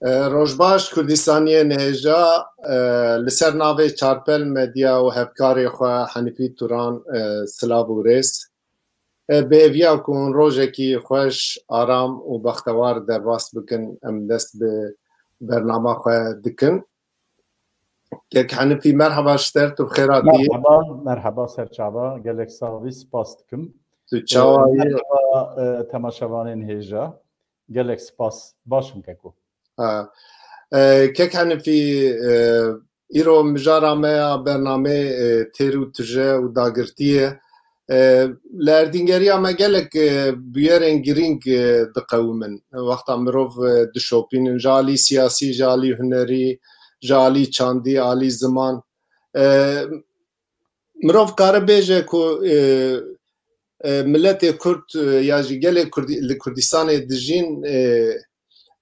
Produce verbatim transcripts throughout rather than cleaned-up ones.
E, Rojbaş Kurdistaniyên hêja, e, li ser navê Çarpel Medya û hevkarê xwe Henîfî Turan, e, silav û rêz. E, bi hêviya ku hûn rojekî xweş, aram û bextewar derbas bikin, em dest bi bernama xwe dikin. Kek Henîfî, merheba ji te, tu bi xêr hatî. Merheba, merheba serçava, gelek sax bî, spas dikim. Tu çawa E, yî? Merheba, e, temaşevanên hêja, gelek spas, baş im keko. Ha. E, Kek Henîfî, e, îro mijara me ya bernamê, e, têr û tije û dagirtî ye. E, li erdîngeriya me gelek, e, bûyerên girîng, e, diqewimin. Wexta mirov, e, dişopînin, ji alî siyasî, ji alî hunerî, ji alî çandî, alî ziman. E, Mirov kare bêje ku, e, e, miletê Kurd, e, ya jî gelê Kurdî-, li Kurdistanê dijîn, e,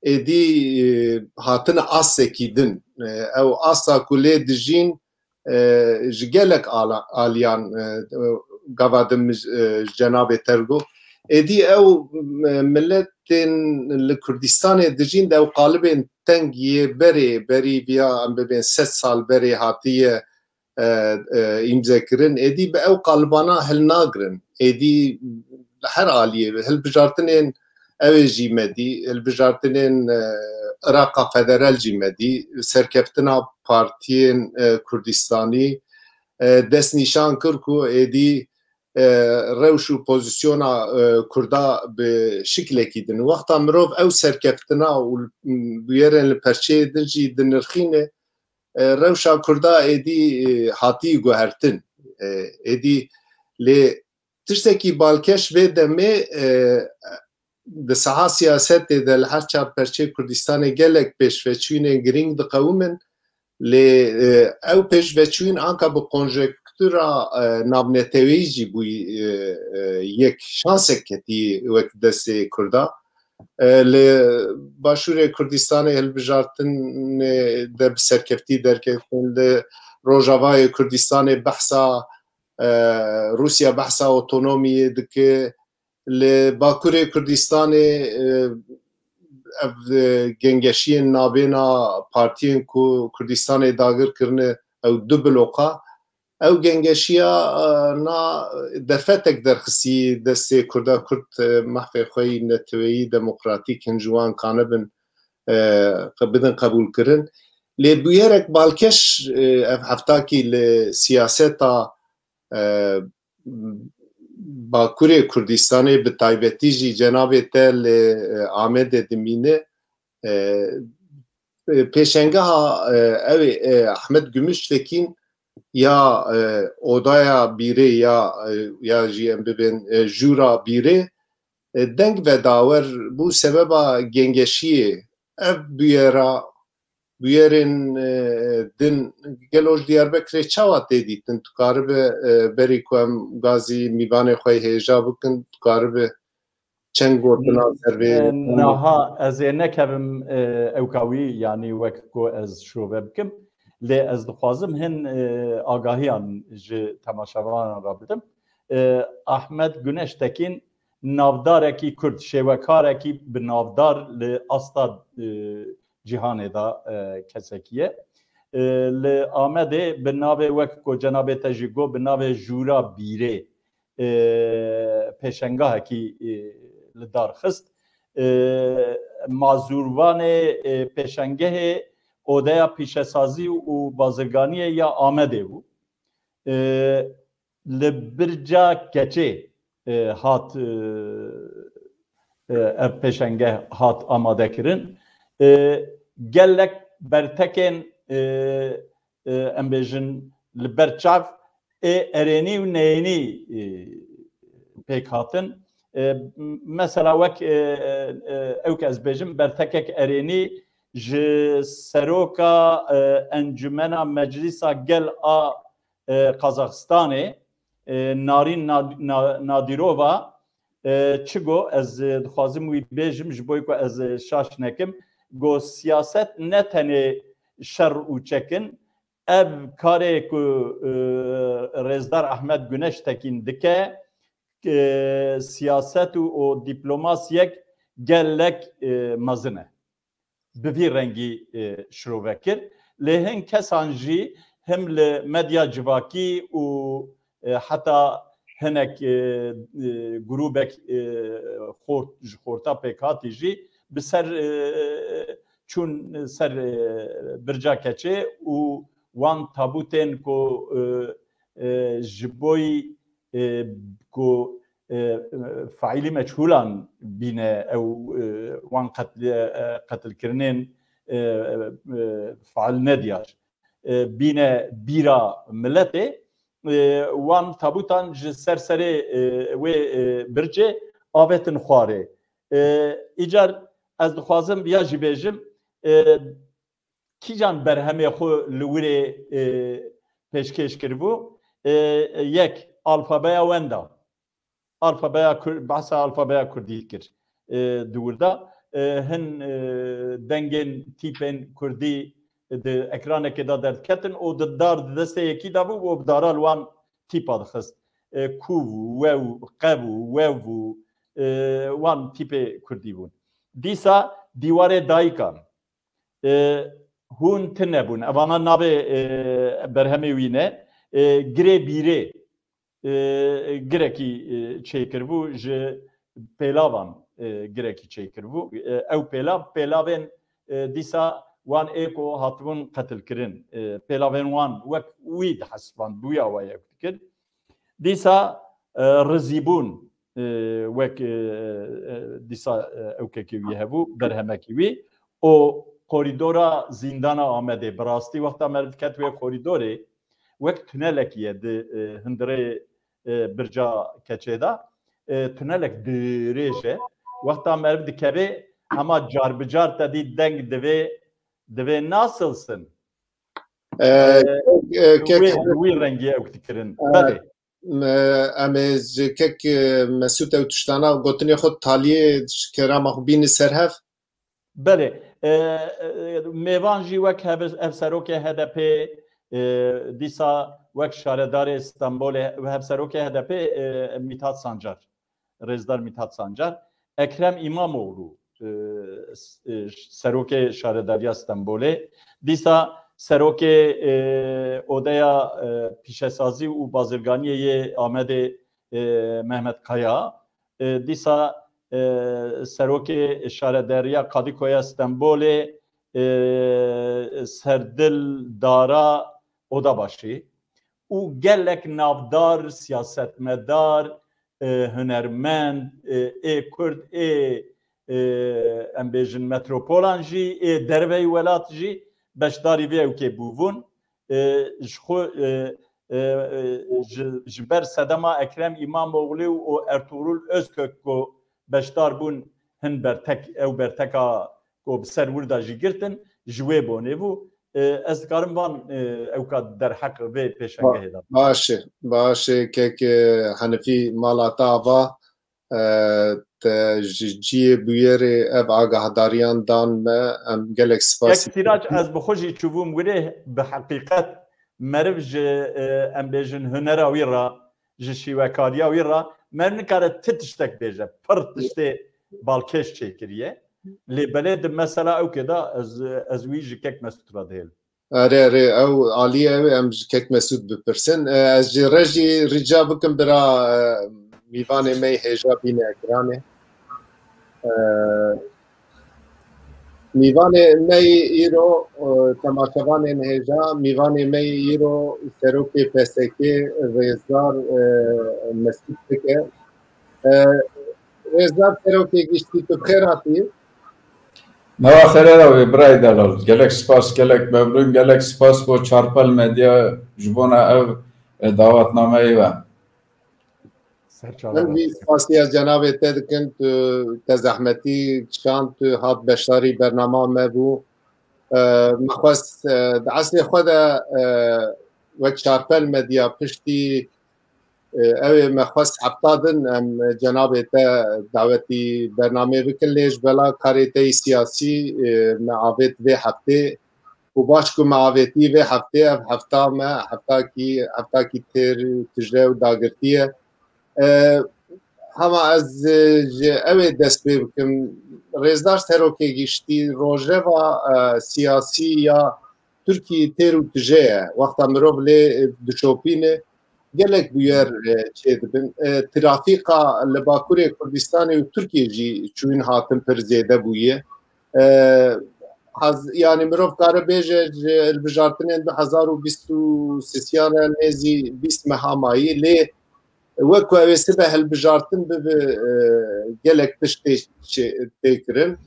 êdî, e, hatine astekî din. E, ew asta ku lê dijîn, e, ji gelek ala-, aliyan, e, gava din min, e, ji cenabê te re got. Êdî ew, e, miletên li Kurdistanê dijîn de ew qalibên teng yê berê, berî viya em bibên sed sal berê hatiye, e, e, îmze kirin, êdî bi ew qalibana hilnagrin. Êdî li her aliyê hilbijartinên ew ê jî me dî, hilbijartinên, e, Iraqa Federal jî me dî, serkeftina partiyên, e, Kurdistanî, e, destnîşan kir ku êdî, e, rewş û pozîsyona, e, Kurda bi şiklekî din. Wexta mirov ew serkeftina û bûyerên li perçeyê din jî dinirxîne, e, rewşa Kurda êdî, e, hatî guhertin. E, êdî lê tiştekî balkêş vê demê, e, di saha siyasetê de li her çar perçeyê Kurdistanê gelek pêşveçûyînên girîng diqewimin. Lê, e, ew pêşveçûyîn anka bi konjenktura, e, navneteweyî jî bûyî, e, e, yek şansek ketî wek destê Kurda. E, li Başûrê Kurdistanê hilbijartinê de bi serkeftî derketin, li Rojavayê Kurdistanê behsa, e, Rûsya behsa otonomiyê dike, li Bakurê Kurdistanê, e, ev, e, gengeşiyên nabêna partiyên ku Kurdistanê dagir kirine, ew du bloka, ew gengeşiya, e, na derfetek derxistî destê Kurda, Kurd, e, mehfê xwe yî neteweyî demokratîk hin ji wan kanibin, e, qe-, bidin qebûlkirin. Lê bûyerek balkêş, e, ev heftakî li siyaseta, e, Bakurê Kurdistanê, bi taybetî jî cenabê te li, e, Amedê dimîne. E, e, pêşengeha, e, ew ê, e, Ahmet Gümüştekin ya, e, Odaya Bîrê ya, e, ya jî em bibên, e, Jûra Bîrê, e, deng vedawer bû sebeba gengeşiyê. Ev bûyera, bûyerên, e, din gelo ji Diyarbekirê çawa tê dîtin? Tu karibe, e, berî ku em gazî mîvanê xwe hêja bikin, tu karibe çend gotina ser vê? E, niha ez ê nekevim, e, ewka wî, yanî wek ku ez şove bikim. Lê ez dixwazim hin, e, agahiyan ji temaşevanan re bidim. E, Ahmet Güneştekin navdarekî Kurd, şêwekarekî bi navdar li asta, e, cîhanê de, e, kesekî ye. E, li Amedê bi navê wek ku cenabê te jî got, bi navê Jûra Bîrê, e, pêşengahekî, e, li dar xist. E, mazûrvanê, e, pêşengehê Odeya Pîşesazî û Bazirganiyê ya Amedê bû. E, li Birca Keçê, e, hat, e, e, ev pêşengeh hat amade kirin. E, gelek bertekên, e, e, em bêjin li ber çav ê erênî û neyênî, e, pêk hatin. E, m-, mesela wek, e, e, e, ew ke ez bêjim, bertekek erênî ji seroka, e, Encumena Meclisa Gel a, e, Qazaxistanê, e, Narîn Nad-, Na-, Nadîrova, e, çi got, ez, e, dixwazim wî bêjim, ji bo ku ez, e, şaş nekim. Got, siyaset ne tenê şer û çekin, ev karê ku, e, Rêzdar Ahmet Güneştekin dike, e, siyaset û, û dîplomasiyek gelek, e, mezin e. bi vî rengî, e, şirove kir. Lê hin kesan jî him li medya civakî û, e, heta hinek, e, e, grûbek, e, xort, ji xorta pêkhatî jî bi ser, e, çûn ser, e, birca keçê û wan tabûtên ku, e, e, ji boy, e, ku, e, faîlî meçhûlan bîne ew, e, wan qetl-, e, qetilkirinên, e, e, fail nediyar, e, bîne bîra miletê, e, wan tabûtan ji ser serê, e, wê, e, bircê avêtin xwarê. E, îcar ez dixwazim ya jî bêjim, e, kîjan berhemê xwe li wirê, e, pêşkêş kiribû? E, yek, alfabeya wenda. Alfabeya Kur-, behsa alfabeya Kurdî kir. E, di wir de, e, hin, e, dengên tîpên Kurdî di ekranekê de derdiketin û di dar di destê yekî de bû û bi dara li wan tîpa dixist. E, kûv û wew, qev û wev û, e, wan tîpê Kurdî bûn. Dîsa dîwarê dayikan. E, hûn tune bûn. Evana navê, e, berhemê wî ne. E, girê bîrê, e, girekî, e, çêkiribû, ji pêlavan, e, girekî çêkiribû. E, ew pêlav, pêlavên, e, dîsa wan ê ku hatibûn qetilkirin. E, pêlavên wan wek wî dihesiband, bi wî awayî ew dikir. Dîsa, e, rizîbûn, e, wek, e, e, dîsa, e, ewkekê wî hebû, berhemekî wî û korîdora zîndana Amedê. Bi rastî wexta meriv diket wê korîdorê, wek tunelekî ye di, e, hundirê, e, birca keçê de. E, tunelek dirêj e. Wexta meriv dikeve, hema car bi car te dî deng divê, divê nasılsın? E, e, kek, wê, wî rengî ew dikirin. E, belê. Em ê ji kek, e, Mesûd ew tiştana gotinê xwe taliyê ji kerama xwe bînî ser hev? Belê. E, e, mêvan jî wek hev-, hevserokê H D P, e, dîsa wek şaredarê Stenbolê, hevserokê H D P, e, Mithat Sancar. Rêzdar Mithat Sancar, Ekrem İmamoğlu, e, s-, e, serokê Şaredariya Stenbolê, dîsa serokê, e, Odeya, e, Pîşesazî û Bazirganiyê yê Amedê, e, Mehmet Kaya, e, dîsa, e, serokê Şaredariya Kadîkoya Stenbolê, e, Serdil Dara Odabaşî û gelek navdar, siyasetmedar, e, hunermend, e, ê Kurd, ê, e, em bêjin metropolan jî, ê derveyî welat jî beşdarî vê ewkê bûbûn. E, ji xwe, e, e, e, ji, ji ber sedema Ekrem İmamoğlu û Ertuğrul Özkök ku beşdar bûn, hin bertek, ew berteka ku bi ser wir de jî girtin, ji wê bonê bû. E, ez dikarim van, e, ewka derheq vê pêşengehê de. Baş e, baş e, kek, e, Henifî mala te ava, e, te ji cihê bûyerê ev agahdariyan dan me, em gelek spas. Kek Sîrac, ez bi xwe jî çûbûm wirê, bi heqîqet meriv ji, e, em bêjin hunera wî re, ji şîwekariya wî re, meriv nikare ti tiştek bêje, pir tiştê balkêş çêkiriye. Lê belê di mesela ewkê de ez, ez wî ji kek Mesûd re dihêlim. Erê, erê, ew alî ye, ew em ji kek Mesûd bipirsin. E, ez ji re jî rica bikim bira, e, mîvanê me yê hêja bîne ekranê. E, mîvanê me yê îro, e, temaşevanên hêja, mîvanê me yê îro serokê P S K, rêzdar, e, Mesûd Pik e. E, Rêzdar serokê giştî, tu bi xêr hatî. Nava xêrê de wê, birayê delal. Gelek spas, gelek memnûn, gelek spas bo Çarpel Medya ji bona ev, e, dawetnameyê ve. Ser çava. Min vî spasiya cenabê te dikin, tu te zehmetî kişand, tu hat beşdarî bernama me bû. E, me xwest, e, di eslê xwe de, e, wek Çarpel Medya piştî, e, ew ê me xwest hefta din em cenabê te dawetî bernamê bikin, lê ji bela karê te yî siyasî, e, me avêt vê heftê û baş ku me avêtî vê heftê, ev hefta me heftakî, heftakî têr, tije û dagirtî ye. E, hema ez, e, ji ew ê dest pê bikim, Rêzdar Serokê Giştî, rojeva, e, siyasî ya Tirkiyê têr û tije ye. Wexta mirov lê, e, dişopîne, gelek bûyer, e, çêdibin. E, trafîka li Bakurê Kurdistanê û Tirkiyê jî çûyîn hatin pir zêde bûye. E, hez-, yanî mirov kare bêje, ji hilbijartinên du hezar û bîst û sisiyan re nêzî bîst meha mayî, lê wek ku ew ê sibe hilbijartin bibe, e, gelek tişt tê, çê-, tê kirin.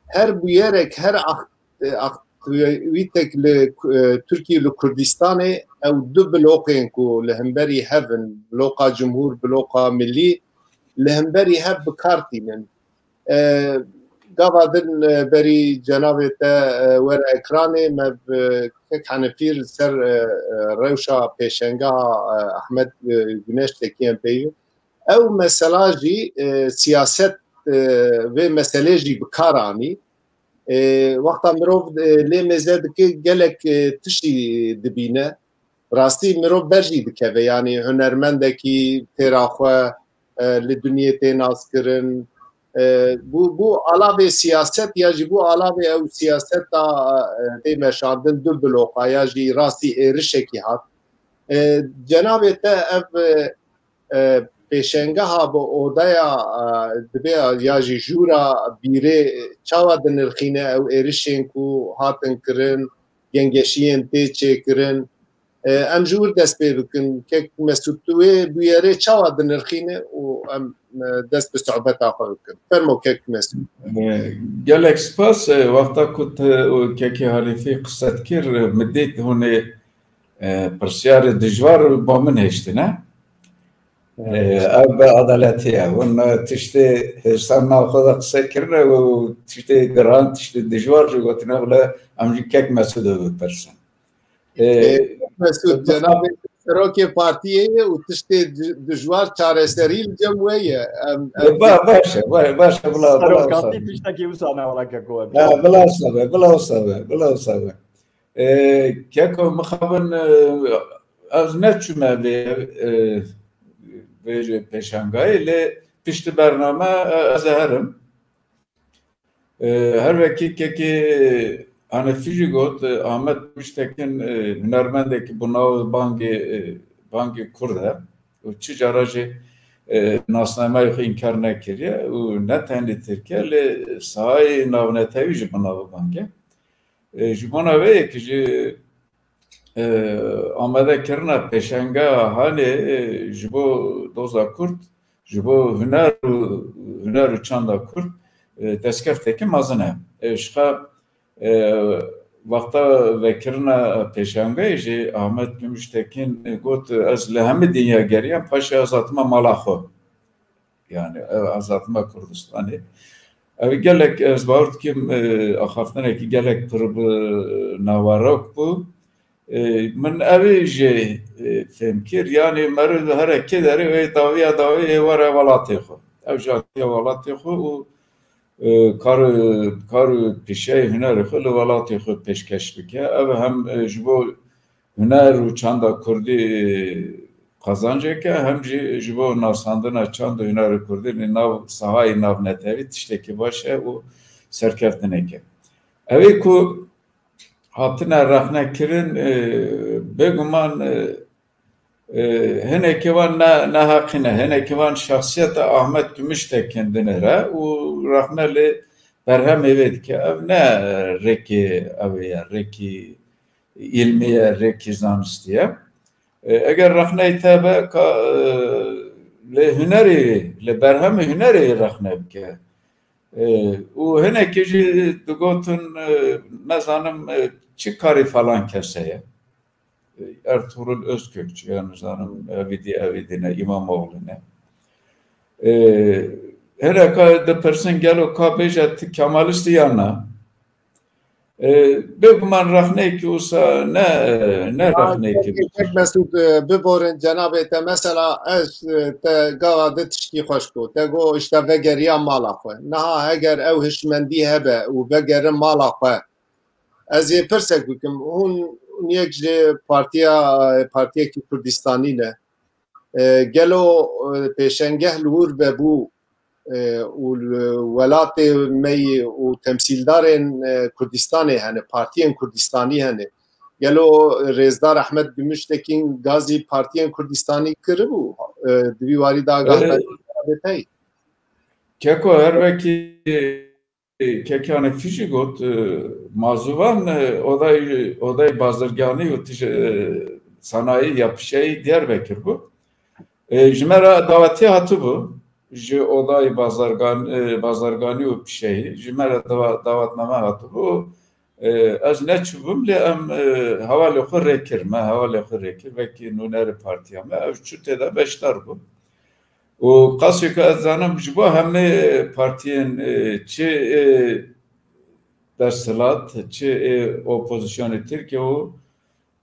Her bûyerek, her ax-, e, aktîvîtek li, e, Tirkiyê, li Kurdistanê, ew du bloqên ku li hemberî hev in, bloqa cumhûr, bloqa milî, li hemberî hev bi kar tînin. E, gava din, e, berî cenabê te, e, were ekranê, me bi kek Henefî li ser, e, e, rewşa pêşengeha, e, Ahmet, e, Güneş Tekin peyvîn. Ew mesela jî, e, siyaset, e, vê meselê jî bi kar anî. E, wexta mirov, e, lê mêze dike, gelek, e, tiştî dibîne. Rastî mirov ber jî dikeve, yanî hunermendekî têra xwe, e, li dinyê tê naskirin. E, bû, bû alavê siyaset ya jî bû alavê ew siyaseta, e, tê meşandin du bloqa ya jî rastî êrişekî hat. E, cenabê te ev, e, e, pêşengeha bi odeya, e, dibe ya jî jûra bîrê çawa dinirxîne ew êrişên ku hatin kirin, gengeşiyên tê çêkirin? E, em ji wir dest pê bikin. Kek Mesûd, tu wê bûyerê çawa dinirxîne û em, e, dest bi sohbeta xwe bikin? Fermo kek Mesûd. E, gelek spas. E, wexta ku tu û kekê Hanîfî qise dikir, e, min dît hûn ê, e, pirsyarê dijwar bo min hêştine. E, ev bi edaletî ye. Hûn, e, tiştê hêsan nav xwe de qise kirine û tiştê giran, tiştê dijwar jî gotine, wile em jî kek Mesûdê bipirsin. E, Mesûd, cenabê serokê partiyê ye û tiştê di-, dijwar çareserî li cem we ye. Em, em, ba-, baş e, ba-, baş e, bila, bila wisa be. Serokatî tiştekî wisa ne wala keko. Ha, bila wisa be, bila wisa be, bila wisa be. E, keko mixabin, e, ez neçûme vê, e, vê pêşangayê, lê piştî bername, e, ez ê herim. E, her wekî kekê Hanefî jî got, e, Ahmet Gümüştekin, e, hunermendekî bi nav bangê, e, bangê Kurd e û çi cara jî, e, nasnameya xwe înkar nekiriye û ne tenê Tirk e, lê sahayê navnetewî jî bi nav bang e. E, ji bona vê yekê jî, e, amadekirina pêşengeha hanê, e, ji bo doza Kurd, ji bo huner û, huner û çanda Kurd, e, destkefteke mezin e. E, ji xwe, e, wexta vekirina pêşangeyê jî Ahmet Gümüştekin, e, got, ez li hemî dinya geriyam, paşê ez hatime mala xwe. Yani, ev azadma Kurdistanê. Ev gelek, ez bawer dikim, e, axaftinekî gelek pir bi naverok bû. E, min ev jî, e, fêm kir. Yani, meriv hereke derê wê dawiya dawî ê were welatê xwe. Ev jî hatiye welatê xwe û, e, kar, kar û pîşeyê hunerê xwe li welatê xwe pêşkeş bike. Ev hem, e, ji bo huner û çanda kurdî qazancek e, hem jî ji bo nasandina çand û hunerê kurdî li nav sahayê navnetewî tiştekî baş e û serkeftinek e. Ew ê ku hatine rexnekirin, e, bêguman, e, e, hinekî wan ne, neheqî ne, hinekî wan şexsiyeta Ahmet Gümüştekin dinêre û rexne li berhemê wê dike. Ev ne rêkê ew ê ye, rêkî îlmî ye, rêkî zanistî ye. E, eger rexneyê te be, ka, e, li hunerê, li berhemê hunerê rexne bike. E, û hinekî jî digotin, e, nezanim, e, çi karî falan kes heye. E, Ertuğrul Özkök, ya nizanim, evîdî, evîdî ne, İmamoğlu ne. E, hineka dipirsin, gelo ka bêje tu Kemalist î ya na? E, bêguman rexneyekî wisa ne, ne rexneyekî. Kek Mesûd, e, biborin cenabê te. Mesela ez, e, te gava di tiştî xweş got. Te got, işte, vegeriya mala xwe. Niha heger ew hişmendî hebe û vegerin mala xwe, ez ê pirsek bikim. Hûn, hûn yek ji partiya, partiyekî Kurdistanî ne. E, gelo, e, pêşengeh li wir vebû, e, û li welatê me yî û temsîldarên, e, Kurdistanê hene, partiyên Kurdistanî hene. Gelo Rêzdar Ehmed Gümüştekin gazî partiyên Kurdistanî kiribû, e, di vî warî de agahdarî bê tey? Keko, her wekî Kekê Hanefî jî got, e, mazûvan, e, odayê, odayê bazirganî û tij-, e, sanayî ya pişeyî Diyarbekir bû. E, ji me re dawetiye hatibû, ji odayê bazargan-, e, bazarganî û pişeyî, ji me re dawa-, dawetname hatibû. E, ez neçûbûm, lê em, e, hevalê xwe rêkir, me hevalê xwe rêkir, wekî nûnerê partiya me, ev çû tê de beşdar bû. Û qasê ku ez zanim, ji bo hemê partiyên, e, çi, e, desthilat, çi, e, opozîsyonê Tirkiye û,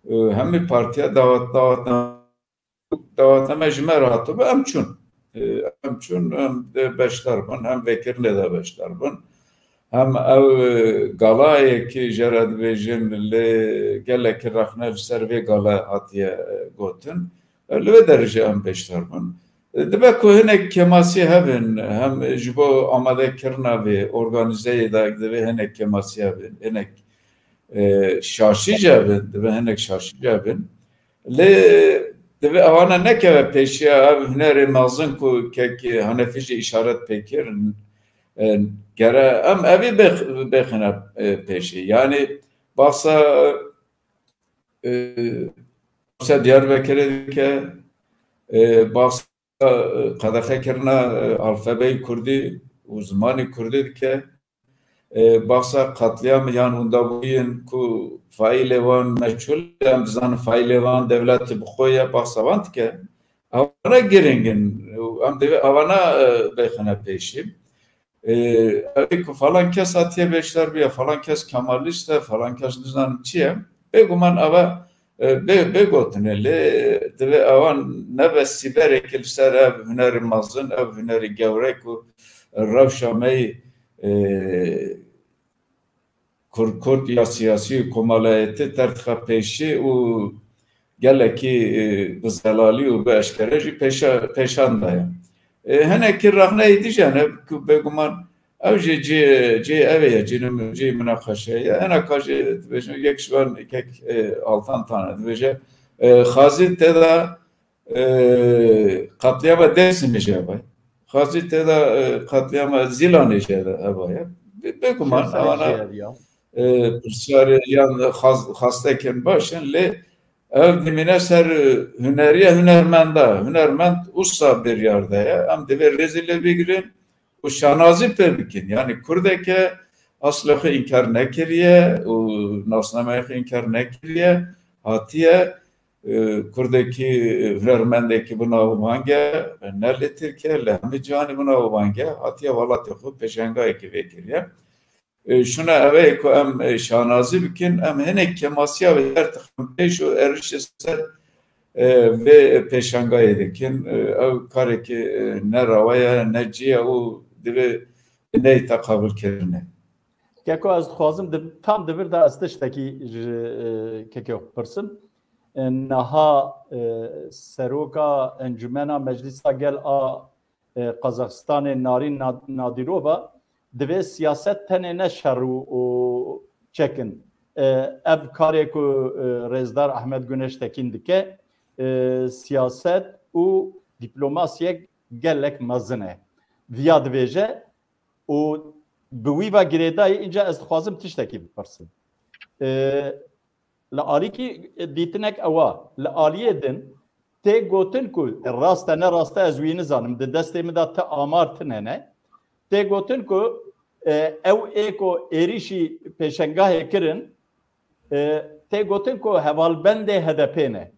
e, hemê partiya dawet, dawetname, dawetname ji me re hatibû, em çûn. E, em çûn, em de beşdar bûn, hem vekirine de beşdar bûn. Hem ew, e, galayê ki jê re dibêjin, lê gelekî rexne li ser vê gale hatiye, e, gotin. E, li vê derê jî em beşdar bûn. E, dibe ku hinek kêmasî hebin, hem ji bo amadekirina vê organîzeyê de divê hinek kêmasî hebin, hinek, e, şaşî jî hebin, divê hinek şaşî jî hebin. Lê divê ewana nekeve pêşiya ev hunerê mezin ku kek Hanefî jî îşaret pê kir, e, gere em evî bêx-, bêxine, e, pêşî. Yanî bahsa, e, bahsa Diyarbekirê dike, e, bahsa, e, qedexekirina, e, alfabeyê kurdî û zimanê kurdî dike. E, bahsa qetlîyam yan windabûyên ku faîlê wan meçhûl, em dizanin faîlê wan dewletê bi xwe ye, bahsa wan dike. Ewana giring in û em divê ewana, e, bêxine pêşî. E, ev ê ku falan kes hatiye beşdar bûye, falan kes Kemalîst e, falan kes nizanim çi ye. Bêguman ava, e, bê, bê gotinê, lê divê ewan nebe sîberekê li ser ev hunerê mezin, ev hunerê gewre ku rewşa me yê, e, kurd-kurd ya siyasî û komalayetî tertixa pêşî û gelekî, e, bi zelalî û bi eşkere jî pêşa-, pêşan daye. E, hinekî rexneyê dî jî hene ku bêguman ew jî cî, cî ev ê ye, cî nim-, cî minaqeşe ye. Hineka jî dibêjin, yek ji van kek, e, Altan Tane dibêje, e, Xazî tê de, e, qetlîyama Dêrsimê jî hebe ye. Xazî tê de, e, qetlîyama Zîlanê jî hebe ye. Bê-, bêguman Şêxserê ewana, jî hebe ya. E, pirsyarê yan xas-, xastekên baş in, lê ev dimîne ser, e, huneriya hunermenda. Hunermend usa biryar de ye. Em divê rêzê lê bigirin û şanazî pê bikin. Yanî kurdeke aslê xwe înkar nekiriye û nasnameya xwe înkar nekiriye, hatiye, e, kurdekî, e, hunermendekî bi navbang e, ne li Tirkiye, li hemî cîhanê bi navbang e, hatiye welatê xwe pêşengayekî vê kiriye. E, şuna ev ê ku em, e, şanazî bikin, em hinek kêmasiya wê dertixin pêş û êrişê ser, e, vê pêşangayê dikin. E, ew karekî, e, ne rawa ye, ne cî ye û divê neyê teqabilkirinê. Keko, ez dixwazim di, tam di vir de ez tiştekî ji, e, Keko bipirsim. E, niha, e, seroka Encûmena Meclîsa Gel a, e, Qazaxistanê Narîn Na-, Nadîrova divê siyaset tenê ne şer û, û çekin. E, ev karê ku, e, Rêzdar Ehmed Guneştekîn dike, e, siyaset û dîplomasiyek gelek mezin e. Viya dibêje û bi wî ve girêdayî, înca ez dixwazim tiştekî bipirsim. E, Li alîkî dîtinek ew a. Li aliyê din tê gotin ku, rast e ne rast e ez wî nizanim, di destê min de ti amar tune ne. Tê gotin ku, e, ew ê ku êrîşî pêşengahê kirin, e, tê gotin ku hevalbendê H D P ne.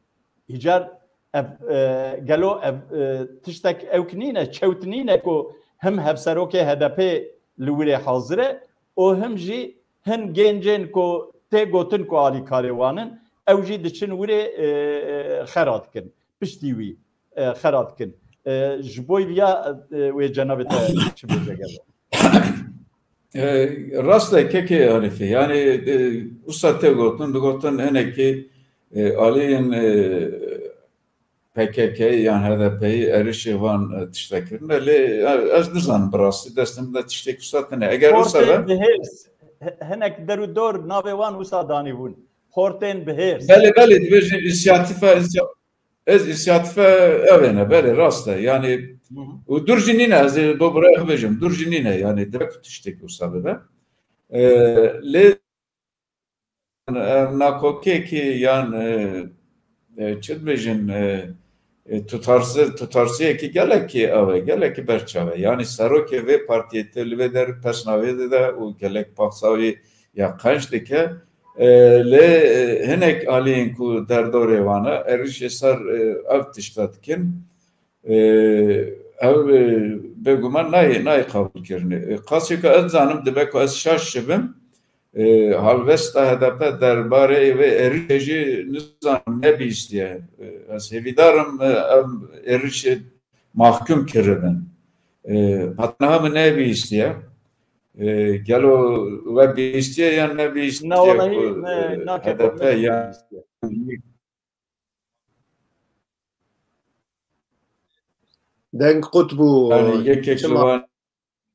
Îcar ev, e, gelo ev, e, tiştek ewk nîne, çewt nîne ku him hevserokê H D P li wirê hazir e û him jî hin gencên ku tê gotin ku alîkarê wan in, ew jî diçin wirê, e, e, xera dikin, piştî wî, e, xera dikin. E, ji bo viya, e, wê cenabê te çi bêje gelo? E, rast e, kekê Arîfê. Yanî, e, wisa tê gotin, digotin hinekî, e, aliyên, e, P K K yan H D P'yî êrişê van, e, tiştek kirine. Lê, e, ez nizanim bi rastî destê min de tiştek wisa tune. Eger wisa be Xortên bi hêrs, hi-, hinek der û dor navê wan wisa danîbûn. Xortên bi hêrs. Belê, belê, dibêjin însiyatîfa, însiya-, ez însiyatîfa ev ê ne, belê, rast e. Yanî, Hı hı. û dur jî nîne, ez ê bo birayê xwe bêjim, dur jî nîne, yanî, dibe ku tiştek wisa bibe. E, lê ev nakokiyekî yan, e, e, çi dibêjin, e, e, tutarsi-, tutarsiyekî gelekî ew e, gelekî berçav e. Yanî serokê vê partiyê tê li vê der pesna wê dide û gelek paxsa wî ya qenc dike. E, lê, e, hinek aliyên ku derdorê wan e, êrişê ser, e, ev tişta dikin. E, ev, e, bêguman nayê, nayê qebûlkirinê. E, qasê ku ez dizanim, dibe ku ez şaş bim, e, halvesta H D P derbarê vê êrişê jî nizanim nebihîstiye. E, ez hêvîdar im, e, ev êrişê mahkum kiribin. E, heta niha min nebihîstiye. E, gelo we bihîstiye yan nebihîstiye Ne, welahi, ku, ne, e, nakeko, H D P ne yan bihîstiye. Deng qut bû. Yani yekek Çima? li wan,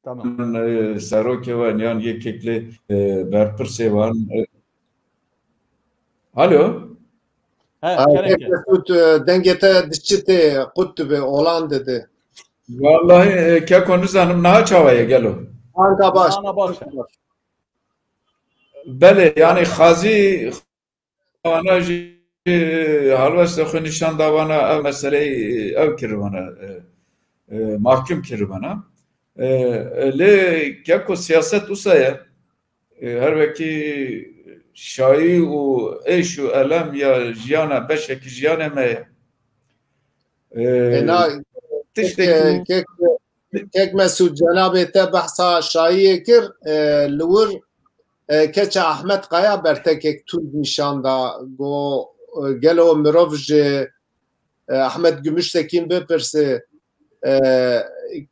Tamam. e, serokê wan yan yekek li, e, berpirsê wan, e, Alo? He, Ha, kerem, Kek kerem. Mesut, e, dengê te diçi tê, qut dibe, olan dide. Vallahi, e, keko nizanim niha çawa ye gelo. Anka baş. Ana baş. Belê, yani xazî Wana jî, e, halweste xwe nîşan da wana ev meseleyê, e, ev kiribana, e, e, mahkum kiribana. E, e, lê keko siyaset wisa ye. E, her wekî şayî û êş û elem ya jiyana, beşekî jiyanê me ye. E, E, na, tiştekî kek, kek, kek Mesûd, cenabê te behsa şayiyê kir, e, li wir, e, keça Ahmet Kaya bertekek tund nîşan da, got, e, gelo mirov ji, e, Ahmet Gümüştekin bipirse, e,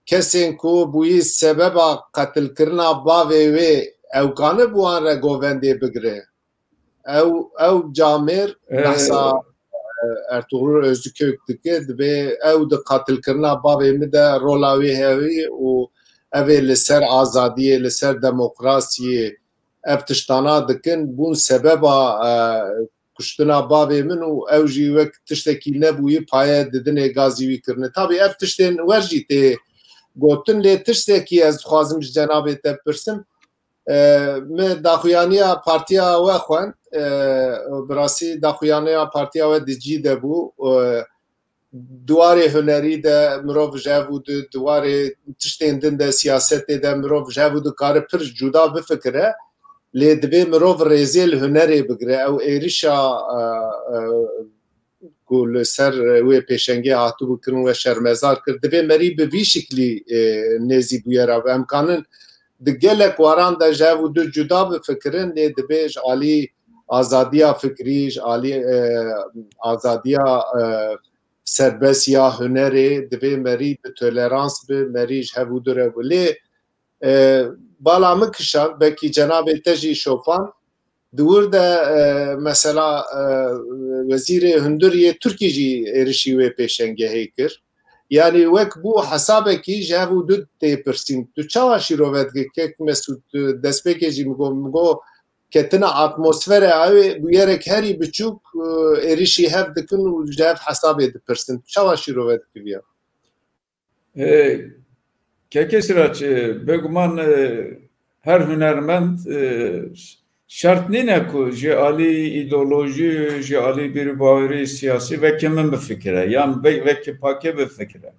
kesên ku bûyî sebeba qetilkirina bavê wê, ew kanib wan re govendê bigire? Ew, ew camêr Ee, behsa, e, Ertuğrul Özkök dike, dibê ew di qatilkirina bavê min de rola wê heye û ev ê li ser azadiyê, li ser demokrasiyê ev tiştana dikin, bûn sebeba, e, kuştina bavê min û ew jî wek tiştekî nebûyî paye didinê gazî wî kirine. Tabî ev tiştên wer jî tê gotin, lê tiştekî ez dixwazim ji cenabê te bipirsim. E, min daxuyaniya partiya we xwend. E, bi rastî daxuyaniya partiya we di cî de bû. E, di warê hunerî de mirov ji hev û di, di warê tiştên din de, siyasetê de mirov ji hev û dikare pir cuda bifikire. Lê divê mirov rêzê li hunerê bigire. Ew êrişa, e, e, ku li ser wê pêşengê hatibû kirin we şermezar kir. Divê merî bi vî şiklî, e, nêzî bûyera be. Em kanin di gelek waran de ji hev û du cuda bifikirin, lê divê ji alî azadiya fikrî, ji alî, e, azadiya, e, serbest ya hunerê, divê merî bi tolerans bi, merî ji hev û du re bi. Lê, e, bala min kişand, belkî cenabê te jî şopand, di wir de, e, mesela, e, wezîrê hundir yê Tirkî jî êrişî wê pêşengehê kir. Yanî wek bû hesabekî ji hev û du tê pirsîn. Tu çawa şîrove dikî? Kek Mesûd, tu destpêkê jî min got, min got, ketina atmosfere ew ê bûyerek herî biçûk, e, êrişî hev dikin û ji hev hesabê dipirsin. Tu çawa şîrove dikî viya? E, Kekê Sirac, e, bêguman, e, her hunermend, e, şert nîne ku ji alî îdeolojî, ji alî bîrûbawerî siyasî vekî min bifikire, yan ve-, vekî pakê bifikire.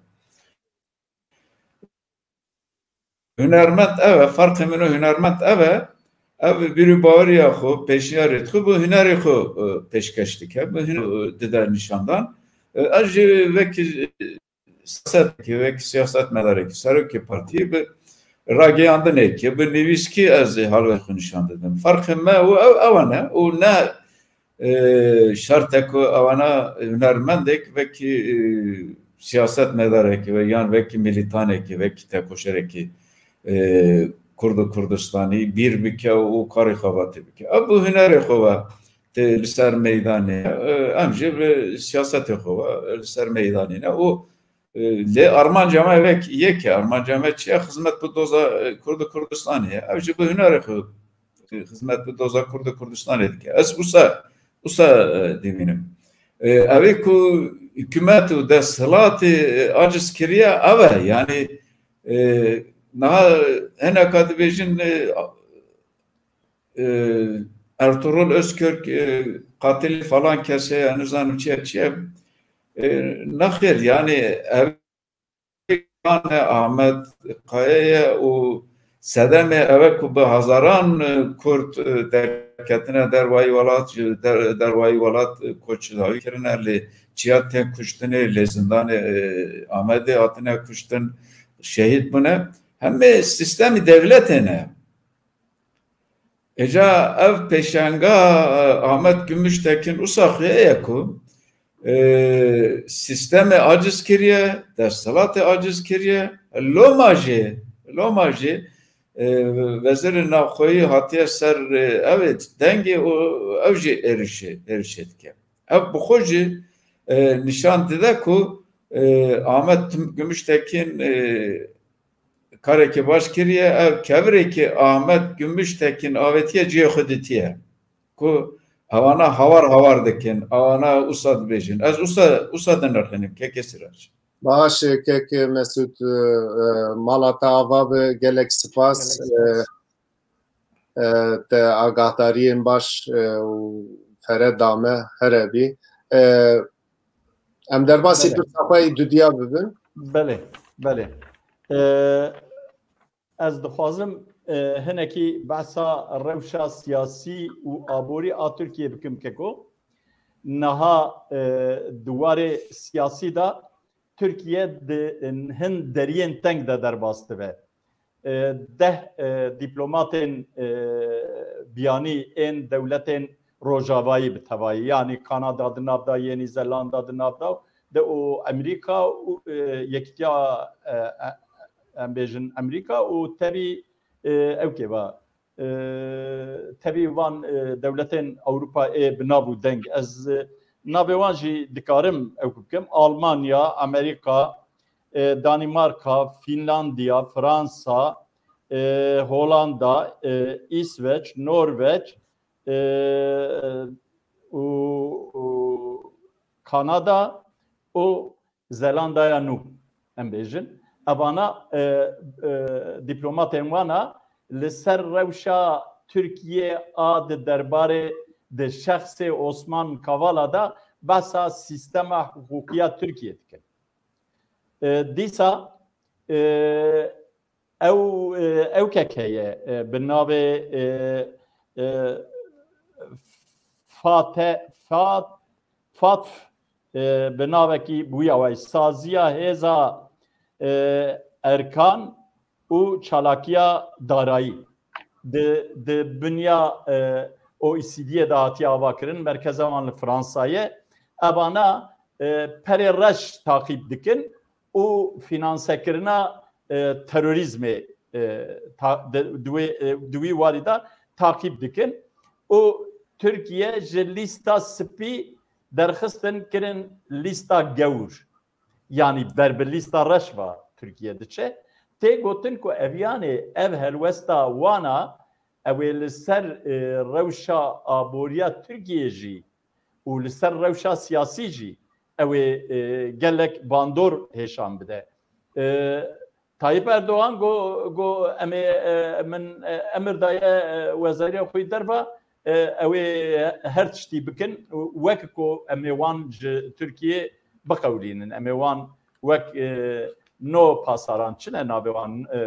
Hunermend ev e, ferqê min û hunermend ev e, ev bîrûbaweriya xwe, pêşniyarê xwe bi hunerê xwe, e, pêşkeş dike, bi huner, e, dide nîşandan. E, ez jî wekî siyasetekî, wekî siyasetmedarekî, serokê partiyê bi rageyandinekê, bi nivîskî ez ê halwê xwe nîşan didim. Ferqê me û ew, ew e ne, û ne, e, şert e ku ewana hunermendek wekî, e, siyasetmedarekî ve yan wekî milîtanekî, wekî tekoşerekî, e, Kurd û Kurdistanî bîr bike û karê xebatê bike. Ev bi hunerê xwe ve e, li ser meydanê ye. E, em jî bi siyasetê xwe ve li ser meydanê ne. Û, e, lê armanca me vek yek e. Armanca me çi ye? Xizmet bi doza, e, Kurd û Kurdistanê ye. Ev jî bi hunerê xwe, e, xizmet bi doza Kurd û Kurdistanê dike. Ez wisa, wisa, e, dibînim. E, ev ê ku hikûmet û desthilatê, e, aciz kiriye, ev e. Yanî, e, niha hineka dibêjin, e, e, Ertuğrul Özkök, e, qatilê falan kesê ye, nizanim çi ye, çi ye. E, nexêr, yanî ev ne Ahmet Kaya ye û sedemê ev e ku bi hezaran, e, Kurd, e, derketine dervayî welat, ji der-, dervayî welat, e, koçdawî kirine, lê çiya tên kuştinê, lê zindanê, e, Amedê hatine kuştin, şehîd bûne. Hemê sîstemî dewletê ne. Îca ev pêşenga, e, Ahmet Gümüştekin wisa xweye ku, e, sîstemê aciz kiriye, desthilatê aciz kiriye, loma jî, loma jî, e, wezîrê navxweyî hatiye ser, e, ev ê dengê û ew jî êrişê, êrişê dike. Ev bi xwe jî, e, nîşan dide ku, e, Ahmet Gümüştekin, e, karekî baş kiriye, ev kevirê ki Ahmet Gümüştekin avêtiye cihê xwe dîtiye. Ku ewana hawar hawar dikin, ewana usa dibêjin. Ez usa, usa dinirxînim, kekê Sirac. Baş, kek Mesûd, e, e, mala te ava be, gelek spas. Gelek spas. E, e, te agahdariyên baş, e, û fere dame here bî. E, em derbasî Belê. pirsa xwe yî dudiya bibin. Belê, belê. E, ez dixwazim, e, hinekî behsa rewşa siyasî û aborî a Tirkiyê bikim keko. Niha, e, di warê siyasî de Tirkiye di hin deriyên teng de derbas dibe. E, deh, e, dîplomatên, e, biyanî ên dewletên rojavayî bi tevayî, yanî Kanada di nav de, Yenî Zelanda di nav de, de û Amerîka û, e, Yekîtiya, e, e, em bêjin Amerîka û tevî, e, ew kê va, e, tevî van, e, dewletên Ewropa ê bi nav û deng. Ez, e, navê wan jî dikarim ew ku bikim. Almanya, Amerîka, e, Danîmarka, Fînlandiya, Fransa, e, Holanda, e, Îsveç, Norveç, e, û, û Kanada û Zelandaya Nû, em bêjin. Evana, e, e, dîplomatên wana li ser rewşa Tirkiye a di derbarê di şexsê Osman Kavala de behsa sîstema hiqûqiya Tirkiye dikin. E, dîsa, e, ew, e, ew kek heye, e, bi navê, e, e, Fate-, Fat-, Fatf, e, bi navekî bi wî awayî Saziya Hêza, e, Erkan û Çalakiya Darayî di, di binya, e, O E C D'yê de hatiye avakirin, merkeza wan li Fransa ye. Evana, e, perê reş taqîb dikin û finansekirina, e, terorîzmê, e, ta-, di, di wê, e, di wî warî de taqîb dikin û Tirkiye ji lîsta spî derxistin kirin lîsta gewr. Yanî ber bi lîsta reş va Tirkiye diçe. Tê gotin ku eviyanê ev helwesta wana ew ê li ser, e, rewşa aboriya Tirkiyê jî û li ser rewşa siyasî jî ew ê, e, gelek bandor hêşan bide. E, Tayyip Erdogan got, got, em ê, e, min, e, emir daye, e, wezarîya xwe yî derva, e, ew ê her tiştî bikin, wek ku em ê wan ji Tirkiyê biqewilînin, em ê wan wek, e, no pasaran, çi ne navê wan, e,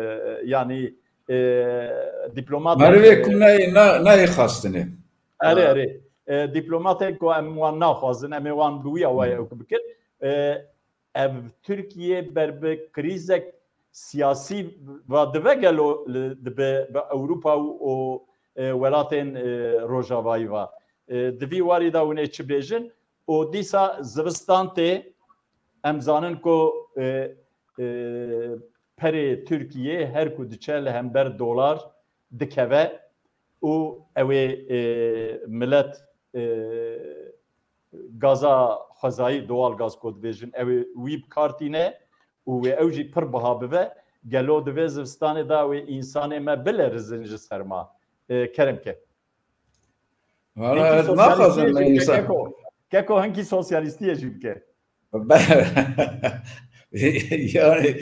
yanî, e, dîplomat, Merivê e, ku nayê, na-, nayê xastinê. Erê, Ha. erê. E, dîplomatên ku em wan naxwazin, em ê wan bi wî awayê Hmm. ew bikin. E, ev Tirkiye ber bi krîzek siyasî va dibe gelo li, dibe bi Ewropa û, û, e, welatên, e, Rojavayî va. E, di vî warî de hûn ê çi bêjin? Û dîsa zivistan tê, em zanin ku, e, e, perê Tirkiyê her ku diçe li hember dolar dikeve û ew ê, e, milet e, gaza xwezayî, doğal gaz ku dibêjin, ew ê wî bi kar tîne û wê ew jî pir biha bibe, gelo divê zivistanê de wê însanê me bilerizin ji serma? E, kerem ke. Valla Hinkî ez sosyalîstiyê naxwazim jî bike, insan. Keko. Keko hinkî sosyalîstiyê jî bike. Yani,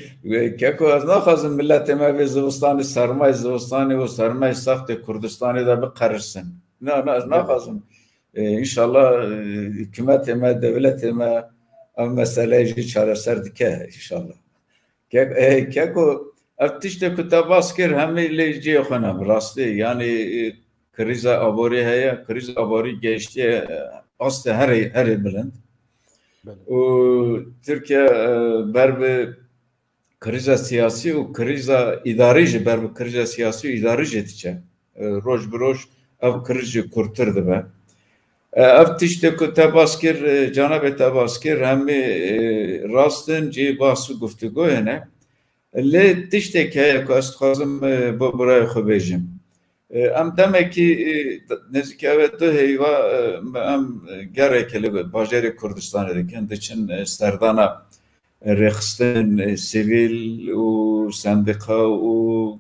keko, ez naxwazim milletê me vê zivistanê, sermayê zivistanê û sermayê sextê Kurdistanê de biqerisin. Na, na, ez Belê. Naxwazim. E, înşallah, e, hikûmetê me, dewletê me ev meseleyê jî çareser dike, înşallah. Ke-, e, keko, ev tiştê ku te bas kir, hemî lê cihê xwe ne, bi rastî. Yani, e, krîza aborî heye, krîza aborî gehiştiye, e, astê herê, herê bilind. Belê. Û Tirkiye, e, ber bi krîza siyasî û krîza îdarî jî, ber bi krîza siyasî û îdarî jî diçe. E, roj bi roj ev krîz jî kurtir dibe. E, ev tiştê ku te bas kir, e, canabê te bas kir, hemî, e, rast in, cihê bahs û guftûgoyê ne. Lê tiştek heye ku ez dixwazim, e, bo birayê xwe bêjim. E, em demekî, e, nêzîkî ev e du heyva, e, em gereke li bajarê Kurdistanê dikin, diçin, e, serdana rêxistin, e, sivîl û sendîka û,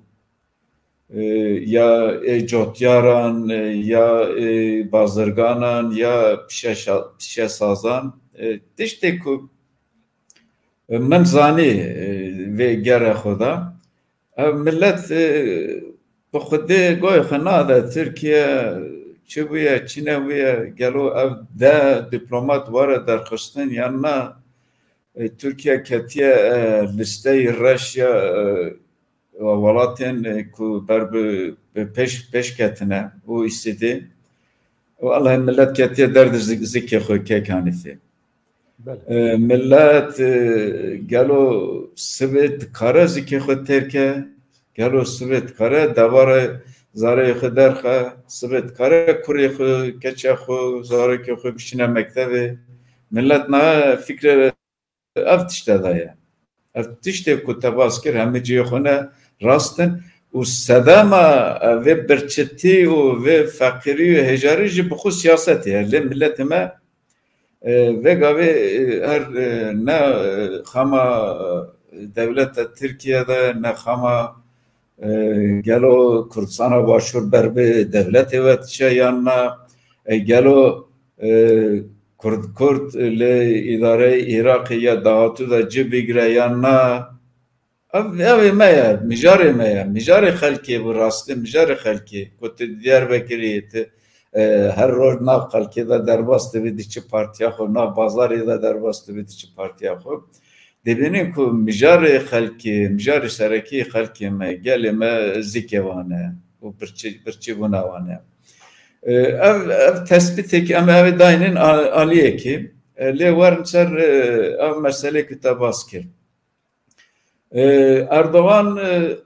e, ya, e, cotyaran, e, ya, e, bazirganan, ya pişeşa-, pişesazan. E, tiştê ku, e, min zanî, e, vê gere xwe de, ev millet, e, bi xwedê goyê xwe nade Tirkiye çi bûye, çi nebûye, gelo ev deh diplomat were derxistin yan na? E, Tirkiye ketiye, e, listeyê reş ya, e, welatên, e, ku ber bi, bi pêş, pêş ketine, O E C D. Wellahî millet ketiye derdê zik-, zikê xwe kek Hanîfê. Belê. E, millet, e, gelo sibê dikare zikê xwe têr ke? Gelo sibê dikare debara zareyê xwe derxe? Sibê dikare kurê xwe, keçe xwe, zarokê xwe bişîne mektevê? Millet niha fikre ev tişte de ye. Ev tiştê ku te bas kir, hemî cihê xwe ne rast in û sedema, e, vê birçitî û vê feqîrî û hêjarî jî bi xwe siyasetê ye. Lê miletê me, e, vê gavê, e, her, e, ne, e, xema, e, dewleta Tirkiye de, ne xema, e, gelo Kurdistana Başûr ber bi dewletê ve diçe yan na? E, gelo, e, Kurd, Kurd li îdareyê Iraqê ya dahatû de cih bigire yan na? Ev, ev ê me ye, mijarê me ye, mijarê xelkê, bi rastî mijarê xelkê. Ku tu Diyarbekirî, tu, e, her roj nav xelkê de derbas dibî, diçî partiya xwe, nav bazarê de derbas dibî, diçî partiya xwe. Dibînin ku mijarê xelkê, mijarê serekî xelkê me, gelê me zikê wan e û birçî, birçîbûna wan e. E, ev, ev tespîtekî em ê ev ê daynin a-, aliyekî. E, lê werin ser, e, ev meselê ku te bas kir. E, Erdogan, e,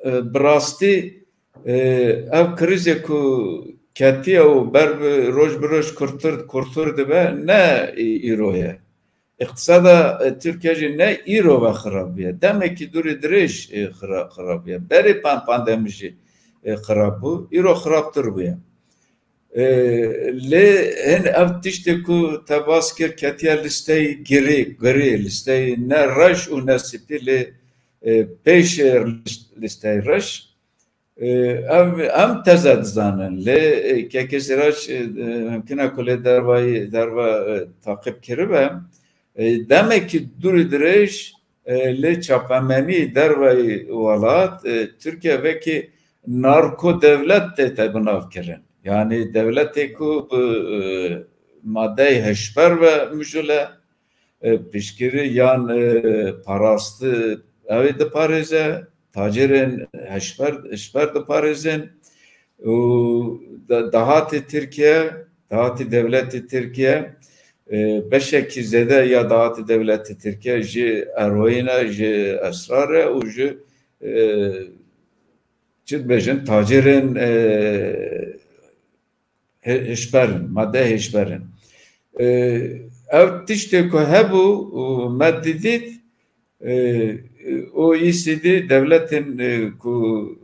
e, bi rastî, e, ev krîzê ku ketiye û ber bi roj bi roj kurtir, kurtir dibe, ne î-, îro ye. Îqtisada, e, Tirkiye jî ne îro ve xirab bûye. Demekî dûrî dirêj, e, xira-, xirab bûye. Berê pan-, pandemî jî, e, xirab bû. Îro xirabtir bûye. E, lê hin ev tiştê ku te bas kir ketiye listeyê girê, girê, listeyê ne reş û ne spî, lê, e, pêş, e, list-, listeyê reş. E, ev, em teze dizanin, lê, e, Kekê Sirac, e, e, mimkun e ku lê dervayî, derva, e, taqîb kiribe. E, demekî dûrî dirêj, e, lê çapemenî dervayî welat, e, Tirkiye vekî narko dewlet tête binavkirin. Yanî dewletê ku bi, e, madeyê hişber ve mijûl e, e, piştgirî yan, e, parastî ew ê diparêze, tacirên hişber, hişber diparêzin û da-, dahatê Tirkiye, dahatê dewletê Tirkiye, e, beşekî zêde ya dahatê dewletê Tirkiye ji eroîn e, ji esrar e û ji, e, çi dibêjin, tacirên, e, hê-, hişber in, madde hişber in. E, ev tiştê ku hebû û me didît, e, O E C D dewletên, e, ku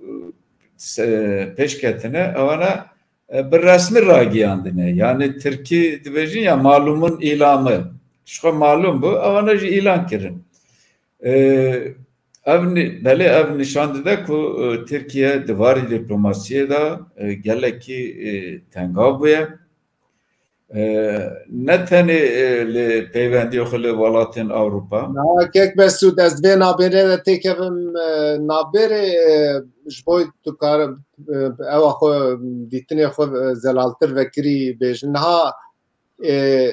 se-, pêş ketine, ewana e, bi resmî ragiyandine. Yani Tirkî dibêjin ya malumun îlamı. Ji xwe malum bû, ewana jî îlan kirin. E, ev ni-, belê ev nîşan dide ku, e, Tirkiye di varî diplomasiyê de, e, gelekî, e, tengav bûye. E, ne tenê, e, li peyvendiyê xwe li welatên Ewropa. Na, kek Mesûd, ez vê nabêrê de têkevim, e, nabêrê, e, ji bo tu kar, e, ewa xwe, dîtinê xwe, e, zelaltir vekirî bêjin. Niha, e,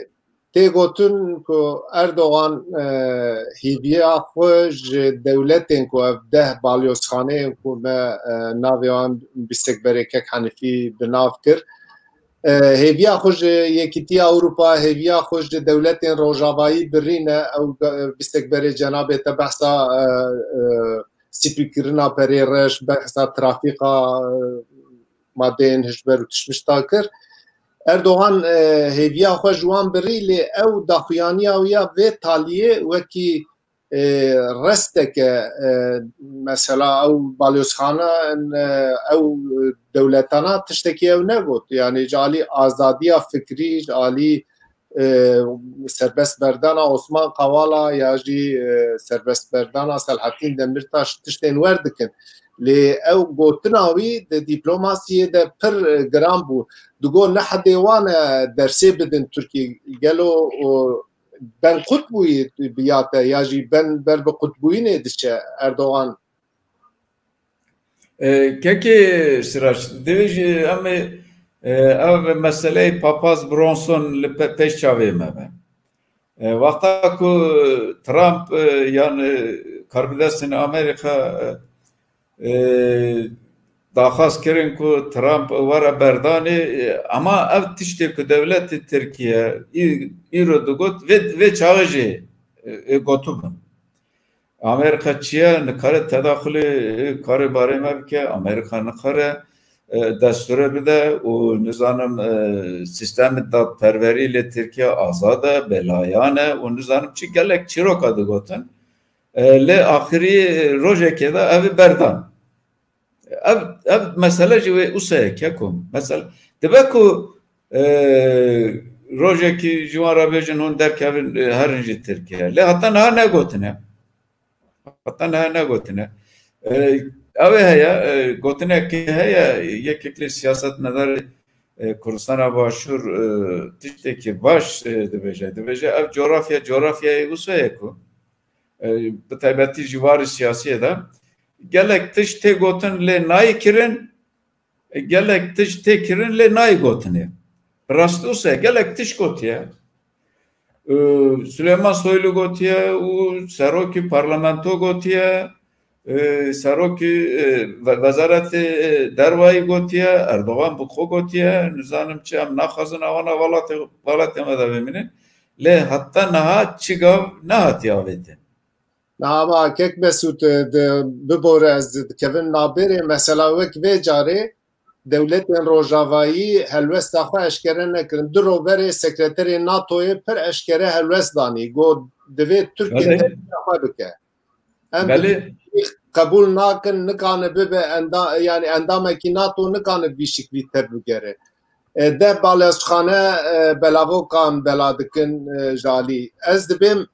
tê gotin ku Erdogan, e, hêviya xwe ji dewletên ku ev deh balyozxaneyên ku me, e, navê wan bîstekberê kek Henîfî bi nav kir, e, hêviya xwe ji Yekîtiya Ewropa, hêviya xwe ji dewletên rojavayî birîne. Ew, e, bîstekberê cenabê te behsa, e, e, spîkirina perê reş, behsa trafîka, e, madeyên hişber û tişmişta kir. Erdogan, e, hêviya xwe ji wan birî, lê ew daxuyaniya wî ya vê taliyê wekî, e, resteke, e, mesela ew balyozxana, e, ew dewletana tiştekî ew negot. Yani ji alî azadiya fikrî, ji alî, e, serbest berdana Osman Kavala ya jî, e, serbest berdana Selahattin Demirtaş tiştên wer dikin. Lê ew gotina wî di diplomasiyê de pir, e, giran bû. Digo ne hedê wan e dersê bidin Tirkiyê. Gelo o ben qutbûyî bi ya te ya jî ben ber bi qutbûyînê diçe Erdogan? E, kekê Sirac, divê jî em ê, e, ev meseleyê papaz Bronson li pe-, pêş çavê me be. E, wexta ku Trump, e, yan, e, karbidestên Amerîka, e, e, daxwaz kirin ku Trump were berdanê, e, ama ev tiştê ku dewletê Tirkiye î-, îro digot, vê, vê çaxê jî, e, e, gotibûn. Amerîka çi ye? Nikare tedaxulê, e, karê barê me bike. Amerîka nikare, e, destûre bide û nizanim, e, sîstemê dadperwerî li Tirkiye azad e, belayan e û nizanim çi gelek çîroka digotin. E, lê axirî rojekê de ev berdan. Ev, ev mesele jî wê usa ye, keko. Mesela, dibe ku, e, rojekî ji wan re bêjin hûn derkevin, e, herin ji Tirkiye. Lê heta niha negotine. Heta niha negotine. E, ew ê heye, e, gotinekê heye, yekek li siyasetmedarê, e, Kurdistana Başûr, e, tiştekî baş, e, dibêje. Dibêje ev coğrafya, coğrafyayê wisa ye ku, e, bi taybetî ji warê siyasiyê de gelek tişt tê gotin lê nayê kirin, e, gelek tişt tê kirin lê nayê gotinê. Bi rastî wisa ye, gelek tişt gotiye. E, Süleyman Soylu gotiye û serokî parlamento gotiye, e, serokî, e, ve-, wezaretê, e, derwayî gotiye, Erdogan bi xwe gotiye, nizanim çi, em naxwazin ewana welatê, welatê me de bimînin. Lê heta niha çi gav nehatiye avêtin. Niha ma kek Mesûd, e, di, bibore ez dikevim nabêrê, mesela wek vê carê dewletên rojavayî helwesta xwe eşkere nekirin. Du roj berê sekreterê NATOyê pir eşkere helwest danî. Got divê Tirkiye Belê. tevlî xwe bike. Em Belê. bi qebûl nakin, nikane bibe enda-, yani endamekî NATO nikane vî şiklî tevbigere. E, deh balyozxane, e, belavokan bela dikin, e, ji alî. Ez dibêm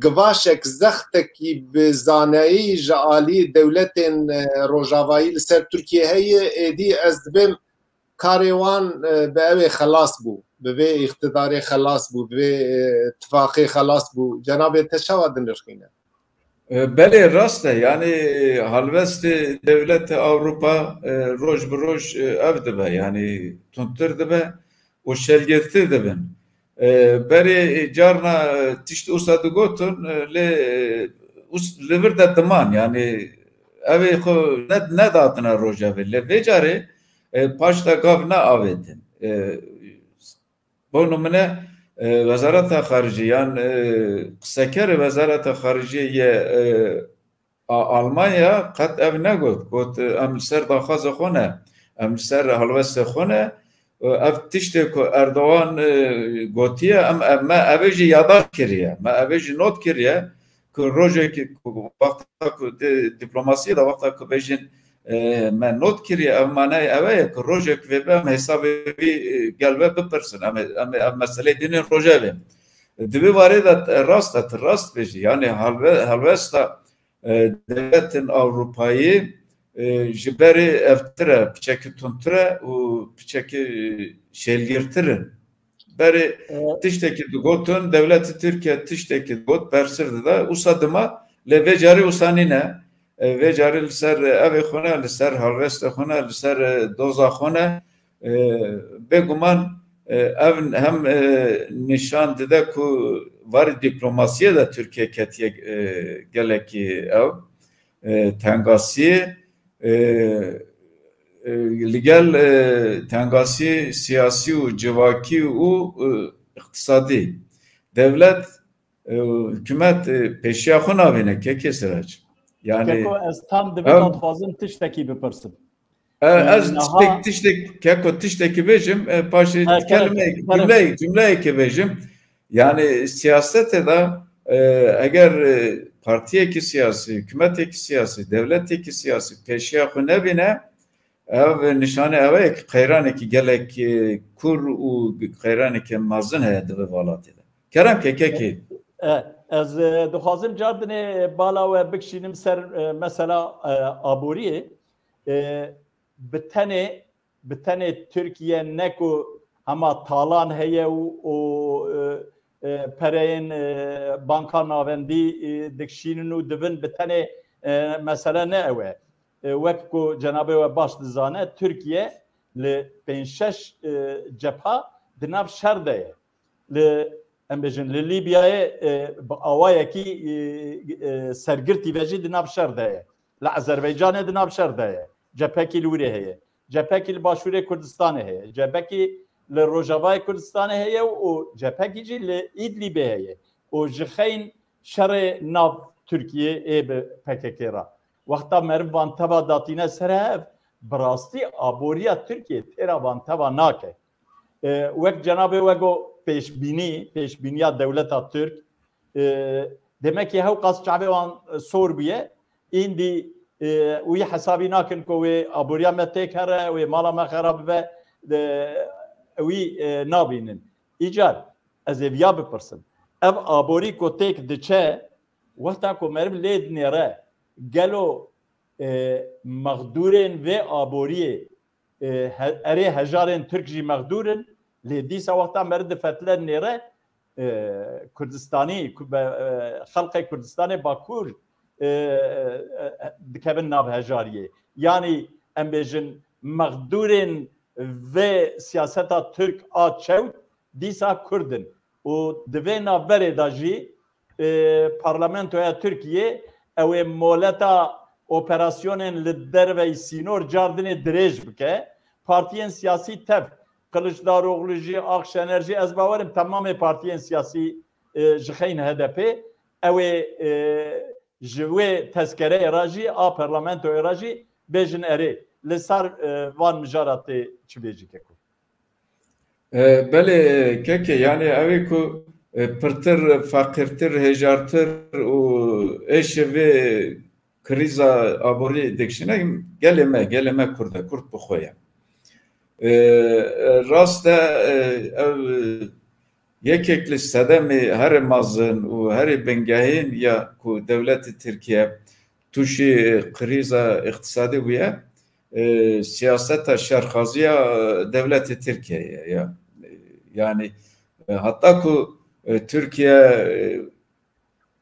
givaşek zextekî bi zaneyî ji alî dewletên, e, rojavayî li ser Tirkiye heye, êdî ez dibêm karê wan, e, bi ew ê xelas bû, bi vê îqtidarê xelas bû, bi vê, e, tifaqê xelas bû. Cenabê te çawa dinirxîne? E, belê, rast e. Yanî halwestê dewletê Ewropa, e, roj bi roj, e, ev dibe, yanî tundtir dibe û şelgirtir dibin. E, berê, e, carna, e, tişt wisa digotin, e, lê, e, us-, li vir de diman, yanî ev ê xwe ne-, nedatine rojevê. Lê vê carê, e, paşta gav neavêtin. E, bo nimune, e, Wezareta Xaricî yan, e, qisekerê Wezareta Xaricî yê, e, A-, Almanya qet ev negot. Got, em li ser daxwaza xwe ne, em li ser helwestê xwe ne. Ev tiştê ku Erdogan, e, gotiye, em, em, me ev ê jî yadaş kiriye, me ev ê jî not kiriye ku rojekî ku wexta ku di diplomasiyê de wexta ku bêjin e, me not kiriye, ev manayê ev e ku rojek vê be em hesabê vî, e, gel ve bipirsin. Em, em, ev meseleyê dînin rojevê. Di vî warê de, e, rast e, tu rast bêjî. Yani halve-, helwesta, e, dewletên Ewropayî, e, ji berê evtir e, piçekî tundtir e û piçekî, e, şêlgirtir in. Berê E, tiştekî digotin, dewletê Tirkiye tiştekî digot, bersir dida, wisa dima, lê vê carê wisa nîne. E, vê carê li ser evê xwe ne, li ser helwestê xwe ne, li ser, e, doza xwe ne. E, bêguman, e, ev hem, e, nîşan dide ku varê dîplomasiyê de Tirkiye ketiye, e, gelekî ew, e, tengasiyê, e, e, li gel, e, tengasiyê siyasî û civakî û, e, iqtisadî. Dewlet, e, hikûmet, e, pêşiya xwe nabîne, kekê Sirac. Yani Keko, ez tam di vê ev de dixwazim tiştekî bipirsim. E, E, ez niha tiştek, tiştek, keko tiştekî bêjim, e, paşê He, kerem, kelimeyek, kerem. cümleyek, cümleyekê bêjim. Yani siyasetê de, e, eger, e, partiyekî siyasî, hikûmetekî siyasî, dewletekî siyasî pêşiya xwe nebîne, ev nîşanê ew e ku qeyranekî gelek, e, kûr û qeyranekî mezin heye di vê welatê de. Kerem ke kekê. E, ez, e, dixwazim cardinê bala we bikişînim ser, e, mesela, e, aboriyê. E, bi tenê, bi tenê Tirkiye ne ku hema talan heye û, û, e, e, pereyên, e, banka navendî, e, dikişînin û dibin, bi tenê, e, mesele ne ew e. E, wek ku cenabê we baş dizane, Tirkiye li pênc şeş, e, cepha di nav şer de ye. Li, em bêjin, li Lîbyayê, e, bi awayekî, e, e, sergirtî ve jî di nav şer de ye. Li Azerbaycanê di nav şer de ye. Cephekî li wirê heye. Cephekî li Başûrê Kurdistanê heye. Cephekî li Rojavayê Kurdistanê heye û cephekî jî li Îdlîbê heye. Û ji xeyn şerê nav Tirkiyê ê bi P K K re. Wexta meriv van teva datîne ser hev, bi rastî aboriya Tirkiyê têra van teva nake. E, wek cenabê we got, pêşbînî, pêşbîniya dewleta Tirk, e, demekî hewqas çavê wan, e, sor bûye, îndî, e, wî hesabî nakin ku wê aboriya me têk here, wê mala me xera bibe, e, wî, e, nabînin. Îcar, ez ê viya bipirsim. Ev aborî ku têk diçe, wexta ku meriv lê dinêre, gelo, e, mexdûrên vê aboriyê, e, he-, erê hejarên Tirk jî mexdûr in, lê dîsa wexta meriv difetile nêre, e, Kurdistanî, ku be, e, xelqê Kurdistanê Bakur, e, e, dikevin nav hejariyê. Yanî em bêjin mexdûrên vê siyaseta Tirk a çewt dîsa Kurd in. Û di vê navberê de jî, e, parlamentoya Tirkiyê ew ê moleta operasyonên li derveyî sînor cardinê dirêj bike. Partiyên siyasî tev, Kiliçdaroglu jî, Akşener jî, ez bawerim temamê partiyên siyasî, e, ji xeyn H D P, ew ê, e, ji wê tezkereyê re jî, a parlamentoyê re jî bêjin erê. Li ser, e, van mijara tê çi bêjî keko? E, belê kekê, yani ew ê ku, e, pirtir, feqîrtir, hêjartir û êşê vê krîza aborî dikişîne gelê me, gelê me Kurd e, Kurd bi xwe ye. E, e, rast e, e, ew, e, yekek li sedemê herê mezin û herê bingehîn ya ku dewletê Tirkiye tûşî krîza îqtisadî bûye, e, siyaseta şerxaziya, e, dewletê Tirkiye ye, ya. E, yani, e, heta ku, e, Tirkiye, e,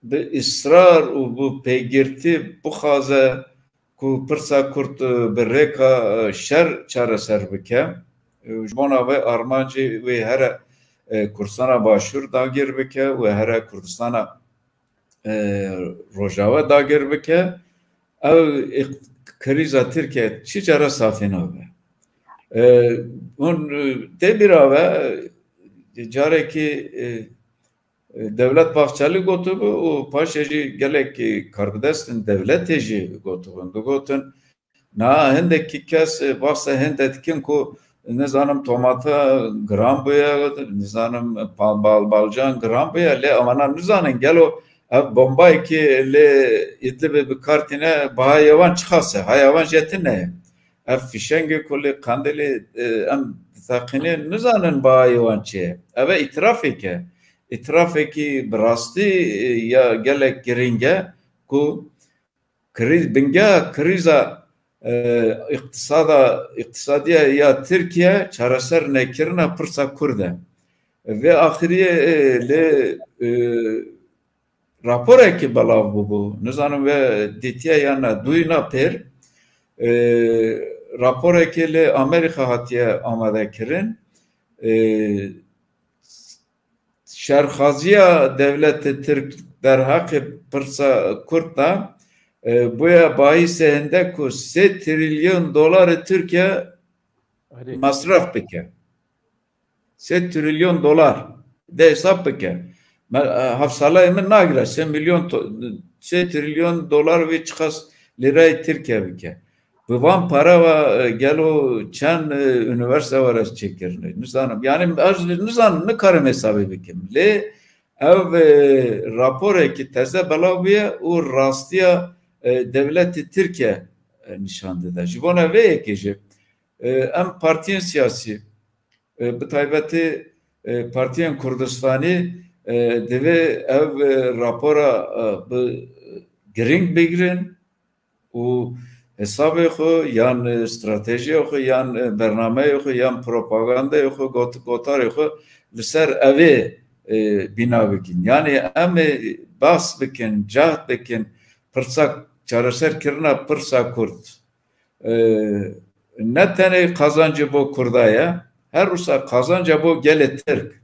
bi israr û bi pêgirtî bixwaze ku pirsa Kurd, e, bi rêka, e, şer çareser bike, e, ji bona vê armancê wê here, e, Kurdistana Başûr dagir bike, wê here Kurdistana, e, Rojava dagir bike, ew îq-, krîza Tirkiye çi cara safî nabe. E, hûn, e, tê bîra ve, e, carekî, e, e, Dewlet Bahçelî gotibû û paşê jî gelek, e, karbidestên dewletê jî gotibûn. Digotin, na hindekî kes, e, bahsa hinde dikin ku, nizanim, tomata giran bûye, nizanim, pa-, bal-, balcan giran bûye, lê ewana nizanin gelo Ev bombayekî li Îdlibê bi kar tîne, bihayê wan çiqas e? Haya wan jê tune ye. Ev fîşengê ku li Qendelê, e, em diteqînin, nizanin bihayê wan çi ye. Ev e îtirafek e. Îtirafekî bi rastî, e, ya gelek giring e ku krîz, bingeha krîza, e, îqtisada, îqtisadiya ya Tirkiye çareser nekirina pirsa Kurd e. Vê axiriyê, e, li, e, raporekî belav bûbû. Nizanim we dîtiye yan na, dûyîna pêr, e, raporekî li Amerîka hatiye amadekirin. E, şerxaziya dewletê Tirk derheqê pirsa Kurd de, e, bûye bahîsê hinde ku sê trilyon dolarê Tirkiye Erê. masraf bike. Sê trilyon dolar. De hesab bike. Me, e, hevsaleyê min nagire sê milyon to-, sê trilyon dolar vê çiqas lîrayê Tirkiye bike. Bi van para ve, e, gelo çend, e, unîversîte were çêkirine? Nizanim. Yani ez nizanim, nikarim hesabê bikim. Lê ev, e, raporekî teze belav bûye û rastiya, e, dewletê Tirkiye, e, nîşan dide. Ji bona vê yekê jî, e, em partiyên siyasî, e, bi taybetî, e, partiyên Kurdistanî, e, divê ev, e, rapora, e, bi giring bigirin û hesabê xwe yan, e, stratejiya xwe yan, e, bernameyê xwe yan propagandayê xwe, got-, gotarê xwe li ser evê, e, bîna bikin. Yani em ê behs bikin, cehd bikin, pirsa, çareserkirina pirsa Kurd. E, ne tenê qazancê bo Kurda ye, her wisa qazanca bo gelê Tirk.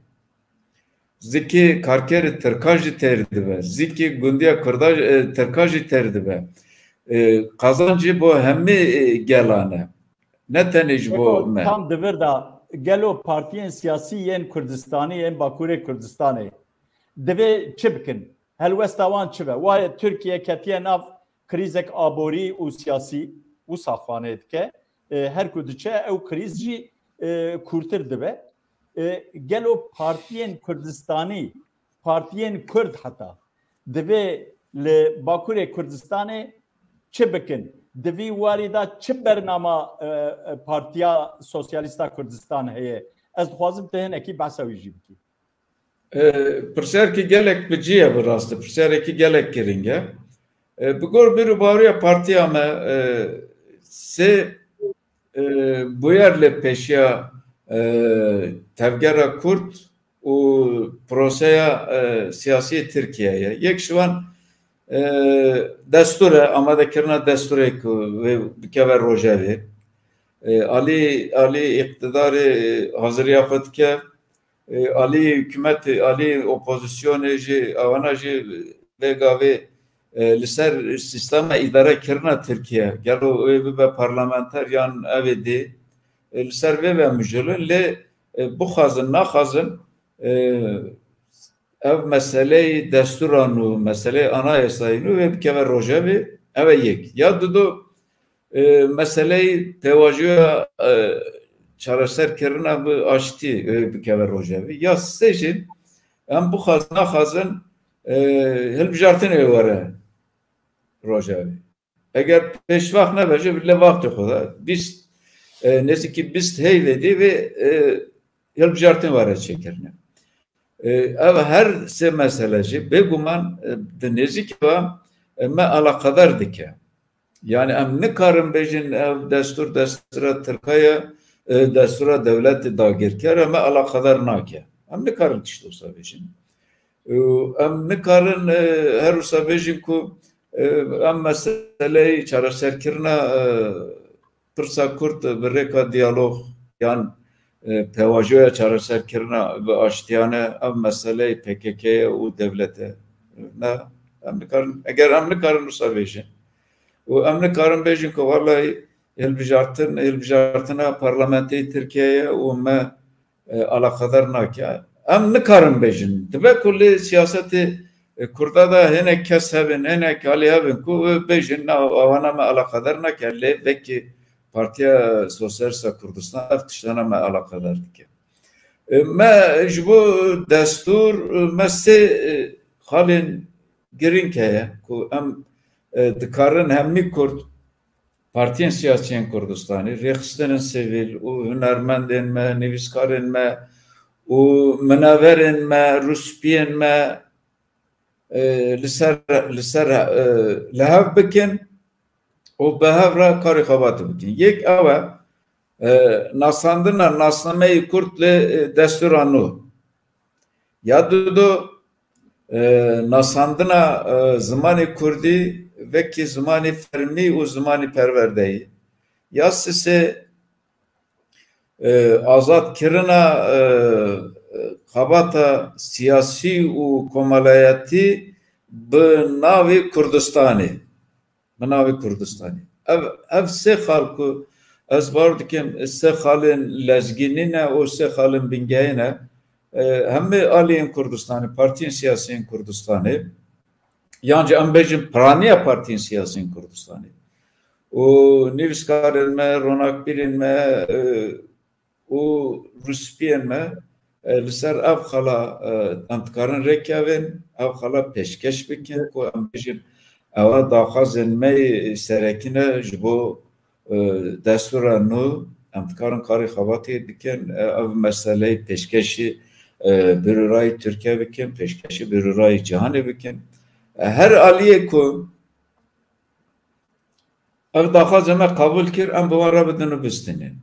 Zikê karkerê Tirka jî têr dibe. Zikê gundiya Kurda, e, Tirka jî têr dibe. E, qazancê bo hemî, e, gelan e. Ne tenê ji bo Eko, me. Tam di vir de gelo partiyên siyasî yên Kurdistanê, yên Bakurê Kurdistanê divê çi bikin? Helwesta wan çi be? Waye Tirkiye ketiye nav krîzek aborî û siyasî, wisa xwanê dike. E, her ku diçe ew krîz jî, e, kûrtir dibe. E, gelo partiyên Kurdistanî, partiyên Kurd heta divê li Bakurê Kurdistanê çi bikin? Di vî warî de çi bernama, e, e, Partiya Sosyalîsta Kurdistan heye? Ez dixwazim tu hinekî behsa wî jî bikî. E, Pirsiyarkî gelek bi cî ye, bi rastî. Pirsiyarkî gelek giring e. E, bi gor bîr û baweriya partiya me, e, sê, e, bûyer li pêşiya, e, tevgera Kurd û proseya, e, siyasî Tirkiye ye. Yek ji wan, e, destûr e, amadekirina destûrê ku wê bikeve rojevê. E, alî, alî îqtidarê, e, haziriya xwe dike. E, alî hikûmetê, alî opozisyonê jî, ewana jî vê gavê, e, li ser sîstema îdarekirina Tirkiye, gelo wê bibe parlamenter yan ev ê dê, e, li ser vê ve mijûl in, lê, e, bixwazin, naxwazin, e, ev meseleyê destûran û meseleyê anayasayê nû wê bikeve rojevê, ev e yek. Ya dido, e, meseleyê pêvajoya, e, çareserkirina bi aştî, e, bikeve rojevê. Ya sê jî em bixwazin naxwazin, e, hilbijartinê were rojevê. Eger pêşvext nebe jî lê wextê xwe de bîst, e, nêzîkî bîst heyvê dî vê, e, hilbijartin were çêkirine. E, ev her sê mesele jî bêguman, e, di nêzîkê ve, e, me eleqedar dike. Yani em nikarin bêjin ev destûr destûra Tirka ye, e, destûra dewletê dagirker e, me eleqedar nake. Em nikarin tişt wisa bêjin. E, em nikarin, e, her wisa bêjin ku, e, em meseleyê çareserkirina, e, pirsa Kurd bi rêka diyalog yan, e, pêvajoya çareserkirina bi aştiyane ev meseleyê P K K ye û dewlet e. Ne, em nikarin, eger em nikarin wisa bêjin û em nikarin bêjin ku wellahî hilbijartin, hilbijartina parlamentê Tirkiye ye û me, e, eleqedar nake. Em nikarin bêjin. Dibe ku li siyasetê, e, Kurda de hinek kes hebin, hinek alî hebin ku bêjin, na, ewana me eleqedar nake. Lê vekî Partiya Sosyalîsta Kurdistan ev tiştana me eleqedar dike. E, me ji bo destûr, e, me sê, e, xalên girîng heye ku em, e, dikarin hemî Kurd, partiyên siyasiyên Kurdistanê, rêxistinên sivîl û hunermendên me, nivîskarên me û mineverên me, rûspiyên me, e, li ser, li ser, e, li hev bikin û bi hev re karê xebatê bikin. Yek ew e, e, nasandina nasnameyê Kurd li, e, destûra nû. Ya dudo, e, nasandina, e, zimanê Kurdî wekî zimanê fermî û zimanê perwerdeyî. Ya sisê, e, azadkirina, e, xebata siyasî û komelayetî bi navê Kurdistanê. Bi navê Kurdistanê. Ev, ev sê xal ku ez bawer dikim, sê xalên lezgînî ne û sê xalên bingehî ne, e, hemê aliyên Kurdistanê, partiyên siyasiyên Kurdistanê, yan jî em bêjin piraniya partiyên siyasiyên Kurdistanê û nivîskarên me, ronakbîrên me, e, û rûspiyên me, e, li ser ev xala, e, em dikarin rêkevin, ev xala pêşkeş bikin ku em bêjin, ewa daxwazên me yê serekî ne ji bo, e, destûra nû, em dikarin karê xebatê bikin, e, ev meseleyê pêşkeşî, e, birûrayî Tirkiye bikin, pêşkeşî birûrayî cîhanê bikin. E, her aliyê ku ev daxwazê me qebûl kir, em bi wan re bidin û bistînin.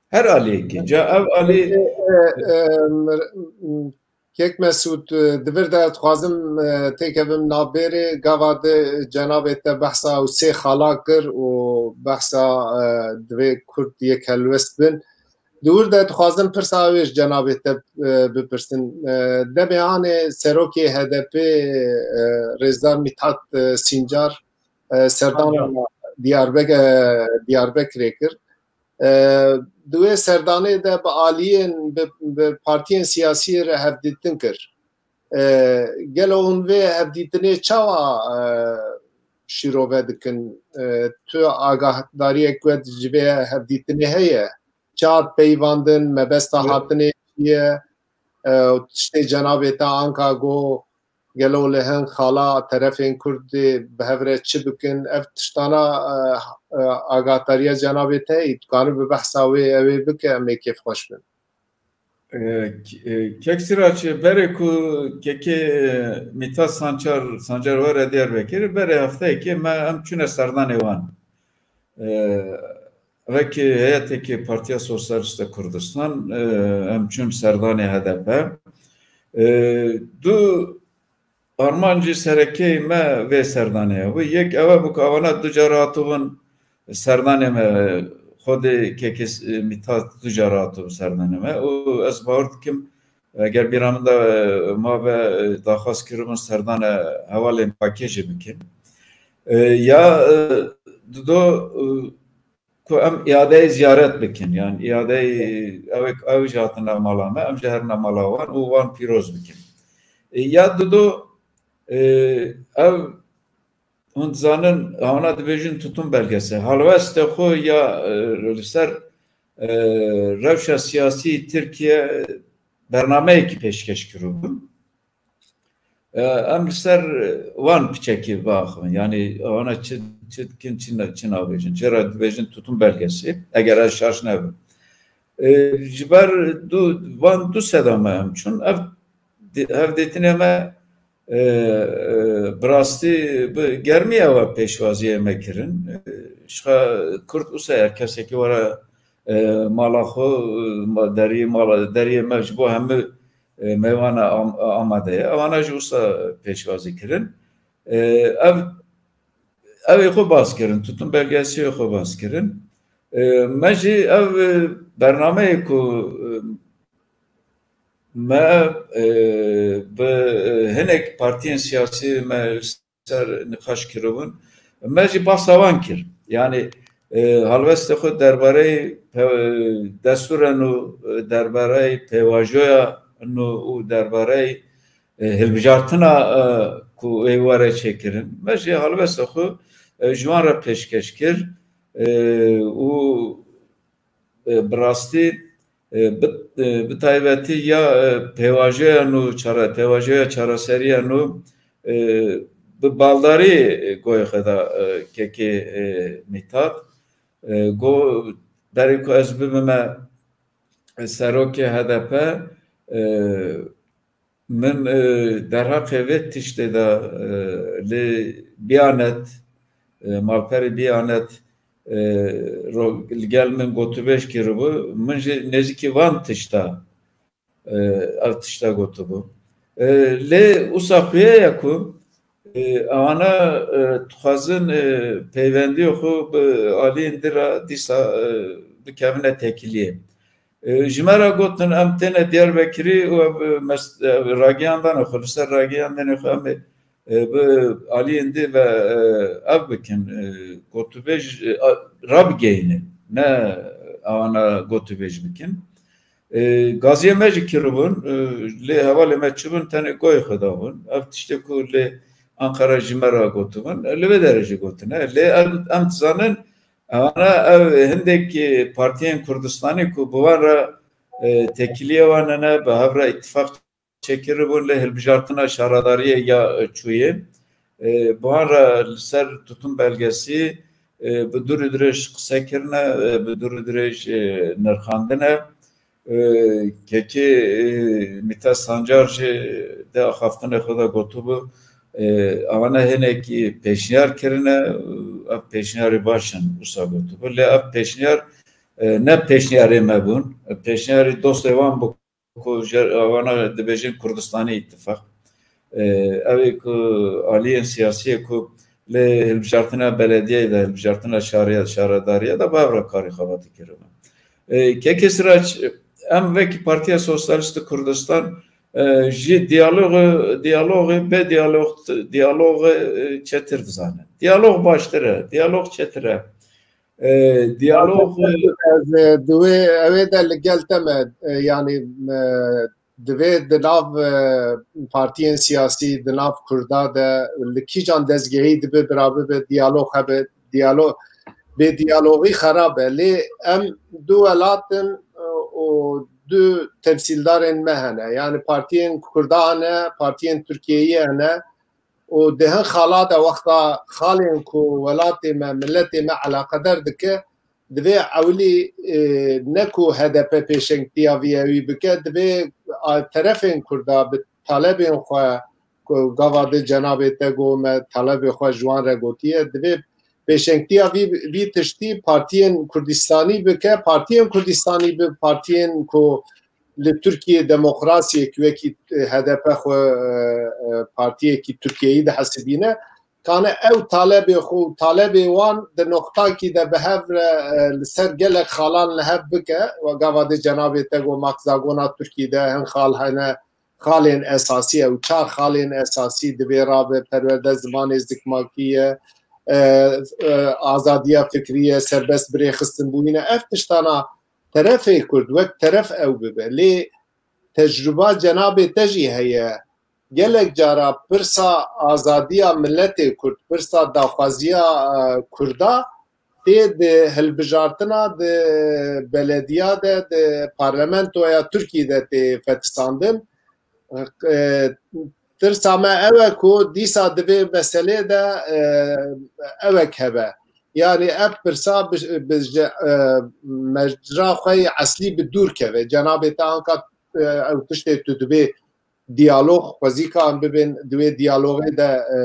Her aliyekî. Ca ev alî E, e, e, Kek Mesûd, e, di vir de dixwazim, e, têkevim navbêrê, gava di cenabê te behsa ew sê xala kir û behsa, e, divê Kurd yek helwest bin. Di wir de dixwazim pirsa ew ê ji cenabê te, e, bipirsin. E, demê anê serokê H D P, e, Rêzdar Mithat, e, Sincar, e, serdana Diyarbek-, e, Diyarbekirê kir. E, di wê serdanê de bi aliyên, bi, bi partiyên siyasî re hevdîtin kir. E, gelo hûn vê hevdîtinê çawa, e, şîrove dikin? E, tu agahdariyek we ji vê hevdîtinê heye? Çawa peyivandin, mebesta hatinê çi ye? E, tiştê cenabê te anka got, gelo li hin xala terefên Kurdê bi hev re çi bikin? Ev tiştana, e, e, agahdariya cenabê te yî, dikarin bi behsa wê ew ê bike, em ê kêfxweş bin. E, k-, e, Kek Siraç, berê ku kekê Mîtat Sancar, Sancar were Diyarbekir, berê hefteyekê me em çûne serdanê wan. E, Wekî heyetekê Partiya Sosyalîst a Kurdistan, e, em çûn serdanê H D P. E, du armancî serekeyî me vê serdanê hebû. Yek ew bû ku ewana du cara hatibûn serdanê me, xwedê kekê, e, Mîtat du cara hatibû serdanê me. Û ez bawer dikim, eger bîra min de, e, mabe, e, daxwaz kiribûn serdana hevalên P K K jî bikin. E, ya, e, dido, e, ku em îadeyê ziyaret bikin, yan îadeyê ew, ew jî hatine mala me, em jî herine mala wan û wan pîroz bikin. E, ya dido, e, ev, hûn dizanin, hana dibêjin tutum belgesi. Halwestê xwe ya, e, li ser, e, rewşa siyasî Tirkiye bernameyekî pêşkeş kiribûn. E, em li ser wan piçekî biaxivin. Yanî, wana çi, çi dikin, çi ne, çi nabêjin. Çi re dibêjin tutum belgesi, eger ez şaş nebim. E, ji ber du, van du seda me em çûn. Ev di-, hevdîtinê me, e, e, bi rastî bi germî ew pêşwaziyê me kirin. E, ji xwe Kurd wisa her kesekî were, e, mala xwe, e, ma-, deriyê mala, deriyê me ji bo hemû, e, mêvana am-, amade ye. Ewana jî wisa pêşwazî kirin. E, ev, ev ê xwe bas kirin, tutum belgesiyê xwe bas kirin. E, me jî ev, e, bernameyê ku, e, me, e, bi, e, hinek partiyên siyasî me ser nîqaş kiribûn. Me jî bahsa wan kir. Yanî, e, halwestê xwe derbareyê pe-, destûrên û, e, derbareyê pêvajoya nû û derbareyê, e, hilbijartina, e, ku ê were çêkirin. Me jî halwestê xwe, e, ji wan re pêşkeş kir, e, û e, bi rastî, e, bi, e, bi taybetî ya, e, pêvajoya nû çare-, pêvajoya çareseriya nû, e, bi baldarî goyê xwe da, e, kekê, e, Mîtat. E, got, berê ku ez bibime, e, serokê H D P, e, min, e, derheqê vê tiştê de, e, lê Biyanet, e, malperê Biyanet, e, ro-, li gel min gotûbêj kiribû, min jî nêzîkî van tişta, e, ev tişta gotibû. E, lê wisa xuye ye ku, e, ewana, e, dixwazin, e, peyvendiya xwe bi aliyên din re dîsa, e, bikevine têkiliyê. E, ji me re gotin, em têne Diyarbekirî û ev, e, mes-, e, ragihiyandina xwe, li ser ragihiyandinê xwe em ê, e, bi aliyên din ve, e, ev bikin, e, gotûbêj, e, a, rabigihînin, ne ewana gotûbêj bikin. E, gaziyê me jî kiribûn, e, lê hevalê me çibûn, tenê goyê xwe dabûn. Ev tiştê ku lê Ankara ji me re gotibûn, e, li vê derê jî gotine. Lê em, em dizanin, ewana ev hindek, e, partiyên Kurdistanî ku bi wan re, e, têkiliyê wan hene, bi hev re îtîfaq çêkiribûn, lê hilbijartina şaredariyê ya, e, çûyê, e, bi wan re li ser tutum belgesî, e, bi dûr û dirêj qise kirine, e, bi dûr û dirêj, e, nirxandine. E, kekê, e, Mîta Sancar jî di axaftinê xwe de gotibû, e, ewana hinekî pêşniyar kirine, ev pêşniyarê baş in, wisa gotibû. Lê ev pêşniyar, e, ne pêşniyarê me bûn, pêşniyarê dostê wan bû ku ji wana dibêjin Kurdistanî Îttifaq. E, ew ê ku aliyên siyasî yê ku lê hilbijartina belediyeyê de, hilbijartina şariye, şaredariyê de bi hev re karê xwe hatî kiribû. E, Kekê Sirac, em wekî Partiya Sosyalîst Kurdistan, e, ji diyalogu, diyalogê bê diyalog, diyalogu, e, çetir dizanin. Diyalog baştir e, diyalog çetir e. E, diyalog, e, Ez, e, di wê, ew ê de li gel te me, e, yanî, e, divê di nav, e, partiyên siyasî, di nav Kurda de li kîjan dezgehî dibe bira bibe diyalog hebe, diyalog, bê diyalogî xerab e. Lê em du welat in, e, û du temsîldarên me hene. Yanî partiyên Kurda hene, partiyên Tirkiyeyî hene. Û di hin xala de wexta xalên ku welatê me, miletê me eleqeder dike, divê ewilî, e, ne ku H D P pêşengtiya vî ewî bike, divê a, terefên Kurda bi talebên xwe ku gava di cenabê te got me talebê xwe ji wan re gotiye, divê pêşengtiya vî, vî tiştî partiyên Kurdistanî bike, partiyên Kurdistanî bi partiyên ku li Tirkiyê demokrasiyek wekî, e, H D P xwe, e, e, partiyekî Tirkiyeyî dihesibîne, kane ew talebê xwe û talebê wan di noqtakî de bi hev re, e, li ser gelek xalan li hev bike, we gava di cenabê te got maksagona Tirkî de hin xal hene, xalên esasî ew çar xalên esasî divê rabe, perwerde zimanê zikmakî ye, e, e, azadiya fikrî ye, serbest birêxistin bûyî ne. Ev tiştana terefê Kurd wek teref ew bibe. Lê tecruba cenabê te jî heye. Gelek cara pirsa azadiya miletê Kurd, pirsa daxwaziya, e, Kurda tê di hilbijartina di belediya de, di parlamentoya Tirkî de tê fetisandin. E, tirsa me ew e ku dîsa di vê meselê de, e, ewek hebe. Yanî ev pirsa bi, bi ji, e, mecra xwe yê eslî bi dûr keve. Cenabê te anka, e, ew tiştê tu dibê diyalog, xwezîka em bibên di wê diyalogê de, e,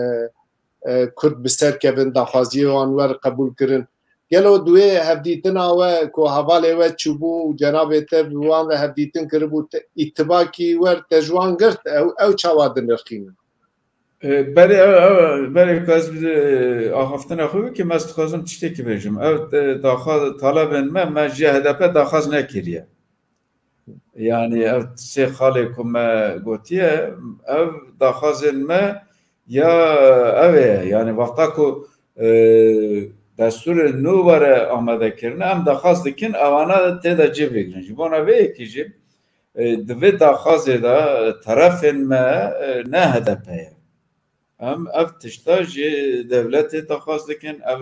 e, Kurd bi ser kevin, daxwaziyê wan wer qebûl kirin. Gelo di wê hevdîtina we ku hevalê we çûbû û cenabê te bi wan re hevdîtin kiribû, te, îtibakî wer te ji wan girt, ew, ew çawa dinirxînin? E, berê, ew, ew, berê ku ez bi, e, axaftina xwe bikim, ez dixwazim tiştekî bêjim. Ev, e, daxwaz, talebên me, me ji H D P daxwaz nekiriye. Yanî ev sê xalê ku me gotiye, ev daxwazên me ya ev ê ye. Yanî wexta ku, e, destûrê nû were amade kirine, em daxwaz dikin, ewana tê de cih bigrin. Ji bona vê yekê jî, e, di vê daxwazê de terefên me, e, ne H D P ye. Em ev tişta ji dewletê daxwaz dikin. Ev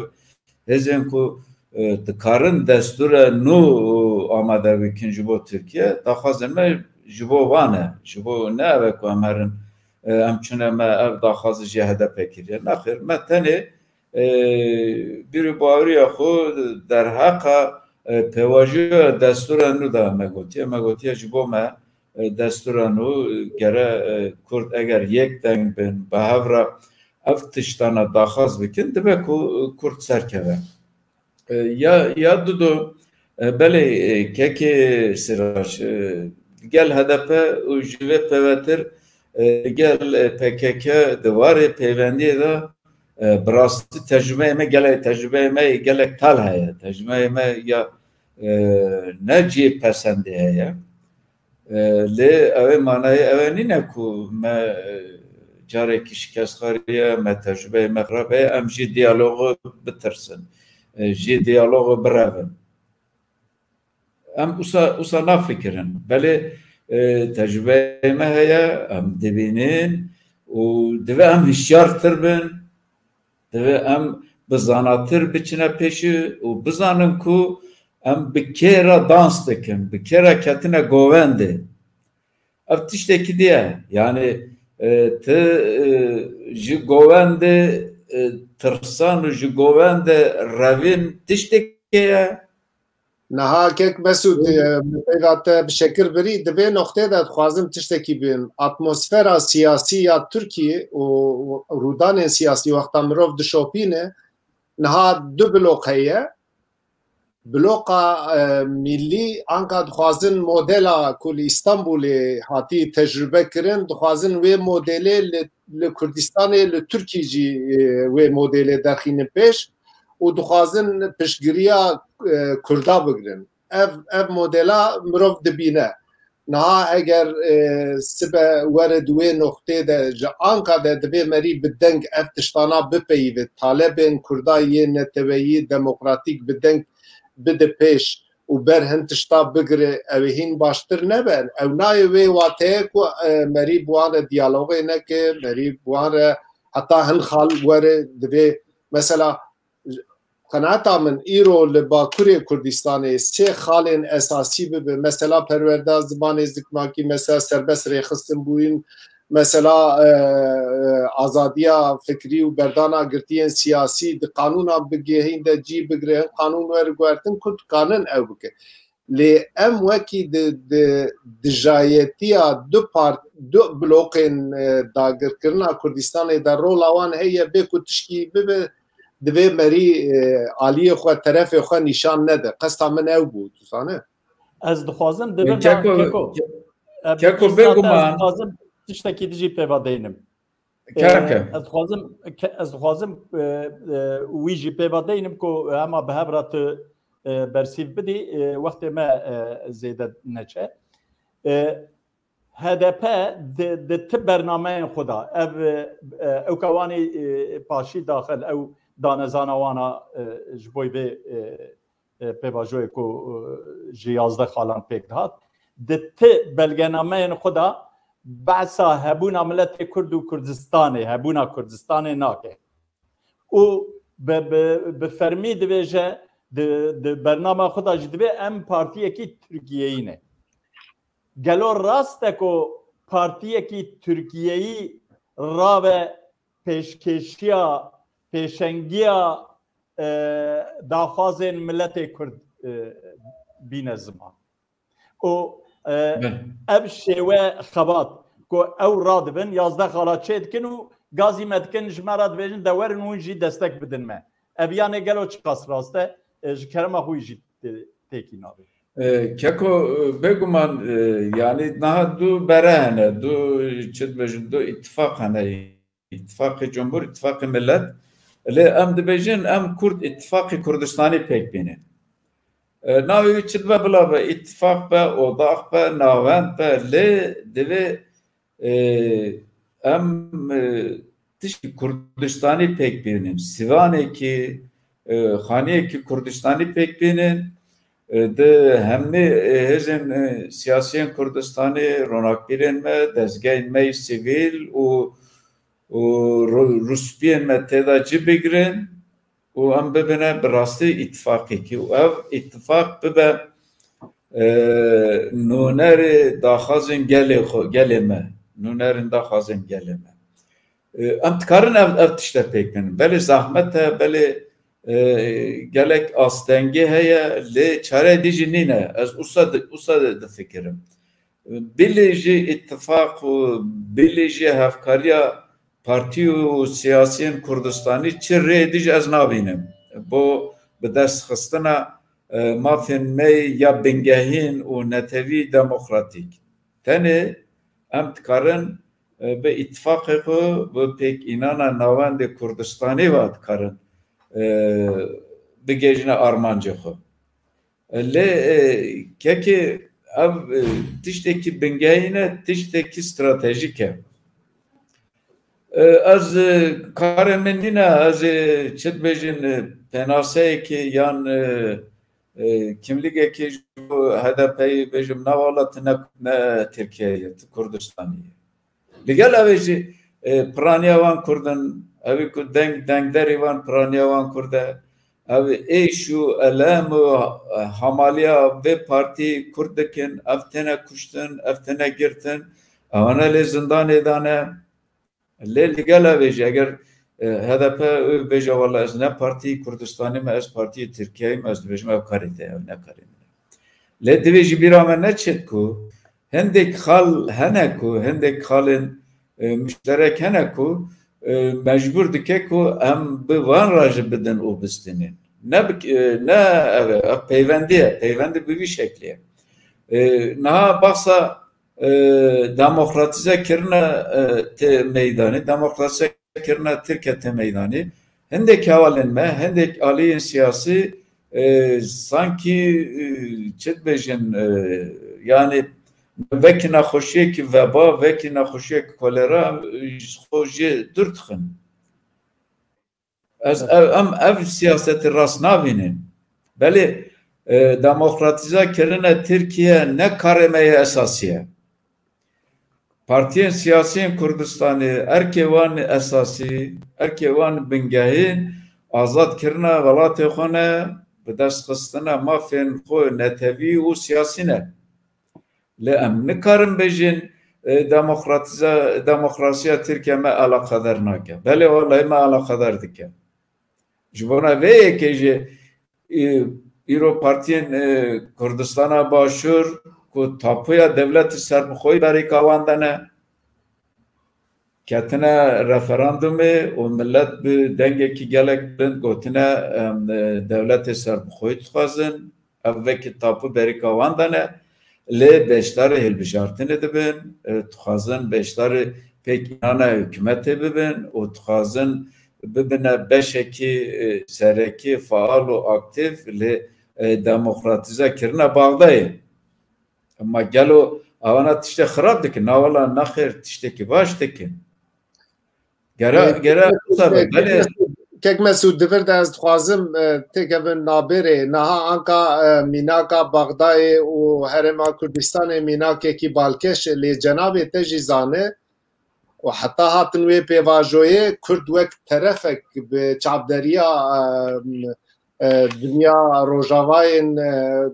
hêzên ku, e, dikarin destûre nû amade bikin ji bo Tirkiye, daxwazên me ji bo wan e. Ji bo ne ev e ku em herin e, em çûne me ev daxwaz ji H D P kiriye. Nexêr, me tenê, e, bîr û baweriya xwe derheqa, e, pêvajoya destûra nû de me gotiye. Me gotiye ji bo me, e, destûra nû, e, gere, e, Kurd eger yek deng bin, bi hev re ev tiştana daxwaz bikin, dibe ku, e, Kurd serkeve. E, ya, ya dudo, e, belê, e, kekê Sirac, e, gel H D P û ji vê pevetir, e, gel, e, P K K di warê pêvendiyê de, e, bi rastî tecrûbeyê me gelek, tecrûbeyê me gelek tal heye. Tecrûbeyê me ya, e, ne cihê pesendê heye. E, lê ew ê manayê ew ê nîne ku me, e, carekî şikestxwariye, me tecrûbeyê me xirab heye, em jî diyalogu bitirsin, e, jî diyalogu birevin. Em usa, usa nafikirin. Belê, e, tecrûbeyê me heye, em dibînin û divê em hişyartir bin, divê em bi zanatir biçine pêşî û bizanin ku em bi kê re dans dikin, bi kê re ketine govendê. Ev tiştekî diye. Yani, e, ti, e, ji govendê, e, tirsan û ji govendê revîn tiştekê ye. Niha kek Mesûd, e, min peyva te bi şekil birî, di vê noqtê de dixwazim tiştekî bînim. Atmosfera siyasî ya Tirkiyê û rûdanên siyasî wexta mirov dişopîne, niha du blok heye. Bloka, e, mîllî anka dixwazin modela ku li Îstanbulê hatî tecrube kirin, dixwazin wê modelê li, li Kurdistanê, li Tirkî jî, e, wê modelê derxînin pêş û dixwazin piştgiriya, e, Kurda bigrin. Ev, ev modela mirov dibîne. Niha eger, e, sibe were di wê noqtê de, ji anka de divê merî bi deng ev tiştana bipeyivit. Talebên Kurda yê neteweyî demokratîk bi deng bide pêş û ber hin tişta bigire, ew ê hîn baştir nebe. Ew nayê wê wateye ku, e, merî bi wan re diyalogê neke, merî bi wan re heta hin xal were divê, mesela, qenaeta min îro li Bakurê Kurdistanê sê xalên esasî bibe, mesela perwerda zimanê zikmakî, mesela serbest rêxistin bûyîn, mesela, e, e, azadiya fikrî û berdana girtiyên siyasî di qanûnan bigihîn de cî bigire, hin qanûn were guhertin ku dikanin ew bike. Lê em wekî di, di dijayetiya du part-, du blokên, e, dagirkirina Kurdistanê de rola wan heye, bê ku tişkî bibe, divê merî, e, aliyê xwe, terefê xwe nîşan nede. Qesta min ew bû, tu zane? Ez dixwazim, E, divê me, Keko, Keko, Ke-, e, Keko, bêguman. Dixwazim tiştekî dijî pêva deynim. Keke. E, ez dixwazim, ke-, ez dixwazim, e, e, wî jî pêva deynim ku hema bi hev re tu, e, bersîv bidî, e, wextê me, e, zêde neçe. E, H D P di, di ti bernameyên xwe de, ev, e, e, ew kewanî, e, paşî daxil, ew danezana wana, e, ji bo vê, e, e, pêvajoyê ku, e, ji yazdeh xalan pêk dihat. Di ti belgenameyên xwe de behsa hebûna miletê Kurd û Kurdistanê, hebûna Kurdistanê nake. Û bi, bi, bi fermî dibêje, di, di bernama xwe de jî dibê em partiyekî Tirkiyeyî ne. Gelo rast e ku partiyekî Tirkiyeyî rave pêşkêşiya, pêşengiya, e, daxwazên miletê Kurd, e, bîne ziman. Û, e, Belê. Ev şêwe xebat ku ew radibin, yazdeh xala çê dikin û gazî me dikin, ji me re dibêjin, de werin hûn jî destek bidin me. Ev yanê gelo çiqas rast e, e, ji kerema xwe jî tê-, têkî nabê. E, Keko, e, bêguman, e, yanî niha du bere hene, du, çi dibêjin, du îtifaq hene. Îtifaqê Cumhur, Îtifaqê Millet. Lê em dibêjin, em Kurd, Îtifaqê Kurdistanê pêk bînin. E, navê wî çi dibe bila be, îtifaq be, odax be, navend be, lê divê, e, em, e, tiştî Kurdistanî pêk bînin. Sîvanekî, e, xaniyekî Kurdistanî pêk bînin. E, di hemî, e, hêzên, e, siyasiyên Kurdistanê, ronakbîrên me, dezgehên me yê sivîl û, û ru-, rûspiyên me tê de cî bigrin û em bibine bi rastî îtifaqekî û ev îtifaq bibe, e, nûnerê daxwazên gelê xwe, gelê me. nûnerên daxwazên gelê me. E, em dikarin ev, ev tişte pêk bînin. Belê zehmet e, belê, e, gelek astengî heye, lê çareyê dî jî nîne. Ez wisa di-, wisa difikirim. Bilî jî îtifaq û bilî jî hevkariya partî û siyasiyên Kurdistanî çi rê dî jî ez nabînim. Bo bi dest xistina, e, mafên me ya bingehîn û netewî demokratîk. Tenê em dikarin, e, bi îtifaqê xwe, bi pêkînana navendê Kurdistanê ve dikarin, e, bigihîjine armancê xwe. Lê, e, kekê ev, e, tiştekî bingehîn e, tiştekî stratejîk e. E, ez, e, karê min nîne, ez ê çi dibêjin, e, pênaseyekê yan, e, e, kimlîgekê ji bo H D P'yê bêjim, na wala tu ne, ne Tirkiyeyê, tu Kurdistanî yî. Li gel ev ê jî, e, piraniya wan Kurd in, ev ê ku deng, dengderê wan piraniya wan Kurd e. Ev êş û elem û, e, hamaliya vê partî Kurd dikin, ev têne kuştin, ev têne girtin, ewana lê zindanê dane. Lê li gel ev ê jî, eger, e, H D P wê bêje, wela ez ne partî Kurdistanî me, ez partiyê Tirkiyeyê me, ez dibêjim ev karê te ye, ev ne karê min e. Lê divê ji bîra me neçêt ku hindek xal hene ku, hindek xalên, e, muşterek hene ku, e, mecbûr dike ku em bi van re jî bidin û bistînin. Ne bi, e, ne ev e, ev peywendî ye, peywendî bi vî şeklî ye. E, niha behsa, e, demokratîze kirine, e, tê meydanê, demokratîze kirina Tirkiye tê meydanê. Hindek hevalên me, hindek aliyên siyasî, e, sankî, e, çi dibêjin, e, yanî vekî nexweşiyekî veba, vekî nexweşiyekî kolera, e, ji xwe jê dûr dixin. Ez ev, em ev siyasetê rast nabînin. Belê, e, demokratîze kirine Tirkiye ne karê me yê esasî ye. Partiyên siyasî yên Kurdistanê erkê wan esasî, erkê wan bingehîn azadkirina welatê xwe ne, bi dest xistina mafên xwe netewî û siyasî ne. Lê em nikarin bêjin, e, demokratîze-, demokrasiya Tirkiye me eleqedar nake. Belê, wellahî me eleqedar dike. Ji bona vê yekê jî, e, îro partiyên, e, Kurdistana Başûr ku tapuya dewletê serbixweyî berîka wan de ne, ketine referandumê û millet bi dengekî gelek bilind gotine, em, e, dewletê serbixweyî dixwazin. Ev vekî tapu berîka wan de ne. Lê beşdarê hilbijartinê dibin, e, dixwazin beşdarê pêkînana hikûmetê bibin û dixwazin bibine beşekî, e, serekî, faal û aktîf li, e, demokratîze kirina Baxdayê. Ema gelo ewana tiştê xirab dikin? Na wela, nexêr, tiştekî baş dikin. Gere, Ee, gere Kek Mesûd, tabii, e, Kek belê. Mesûd, Kek Mesûd, di vir de ez dixwazim, e, têkevin nabêrê. Niha anka, e, mînaka Baxdayê û Herêma Kurdistanê mînakekî balkêş e, lê cenabê te jî zane û heta hatin wê pêvajoyê Kurd wek terefek bi çavderiya, e, e, dinya rojavayên, e,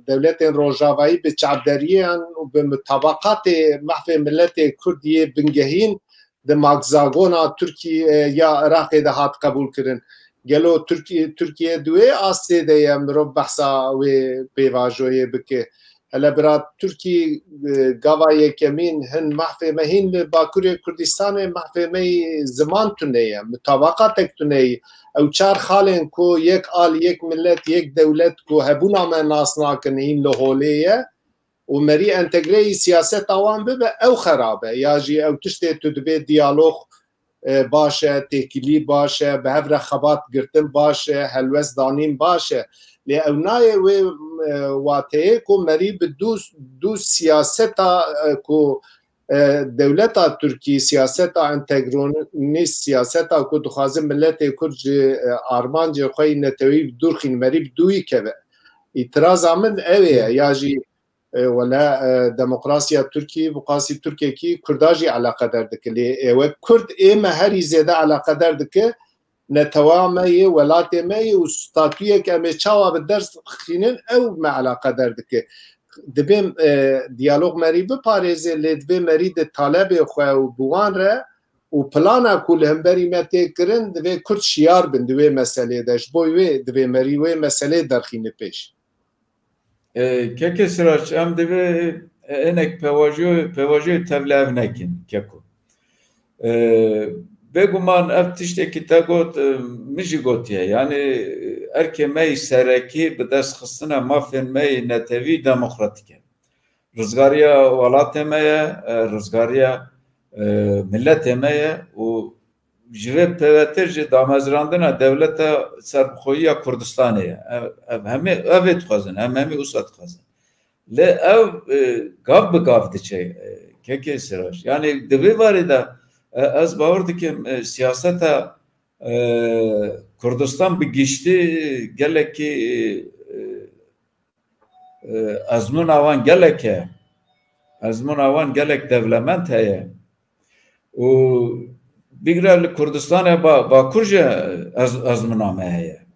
dewletên rojavayî bi çavderiyan û bi mutabaqatê mehfê miletê Kurd yê bingehîn di magzagona Tirkiye ya Iraqê de hat qebûl kirin. Gelo Tirkiye, Tirkiye di wê astê de ye mirov behsa wê pêvajoyê bike? Hele bira Tirkî, e, gava yekemîn hin mehfê me hîn li Bakurê Kurdistanê mehfê me yî ziman tune ye, mutabaqatek tune ye. Ew çar xalên ku yek al, yek milet, yek dewlet ku hebûna me nas nakin hîn li holê ye û merî entegreyî siyaseta wan bibe, ew xerab e. Ya jî ew tiştê tu dibê diyalog, e, baş e, têkilî baş e, bi hev re xebat girtin baş e, helwest danîn baş e. Lê ew nayê wê, e, wateyê ku merî bi dû, dû siyaseta, e, ku, e, dewleta Tirkî, siyaseta entegronîst, siyaseta ku dixwaze miletê Kurd ji, e, armancê xwe yî netewî bi dûr xîn, merî bi dûyî keve. Îtiraza min ew ê ye, ya jî e, wele, e, demokrasiya Tirkî, bi qasî Tirkekî Kurda jî eleqeder dike. Lê ê wek Kurd ê me herî zêde eleqeder dike, netewa me yê, welatê me yê û statuyek em ê çawa bi dest xînin, ew me eleqeder dike. dibê, e, diyalog merî biparêzê, lê divê merî di talebê xwe û bi wan re û plana ku li hemberî me tê kirin, divê Kurd şiyar bin di wê meselê de. Ji bo wê divê merî wê meselê derxîne pêş. E, Kekê Sirac, em divê, e, hinek pewajoyê, pewajoyê tevlihev nekin, Keko. E, Bêguman ev tiştekî te got, e, min jî gotiye. Yanî, e, erkê me yî serekî bi dest xistina mafên me yî netewî demokratîk e. Rizgariya welatê me ye, e, rizgariya, e, miletê me ye û ji vê pevetir jî damezrandina dewleta serbixweyiya Kurdistanê ye. Ev, ev hemî, ev ê dixwazin, em hemî wisa dixwazin. Lê ev, e, gav bi gav diçe, e, Kekê Sirac. Yanî di vê varê de, e, ez bawer dikim, e, siyaseta, e, Kurdistan bi giştî gelekî, e, e, ezmûna wan gelek e. Ezmûna wan gelek dewlemend heye. Û bigre li Kurdistanê ba-, Bakur jî ez-, ezmûna me heye.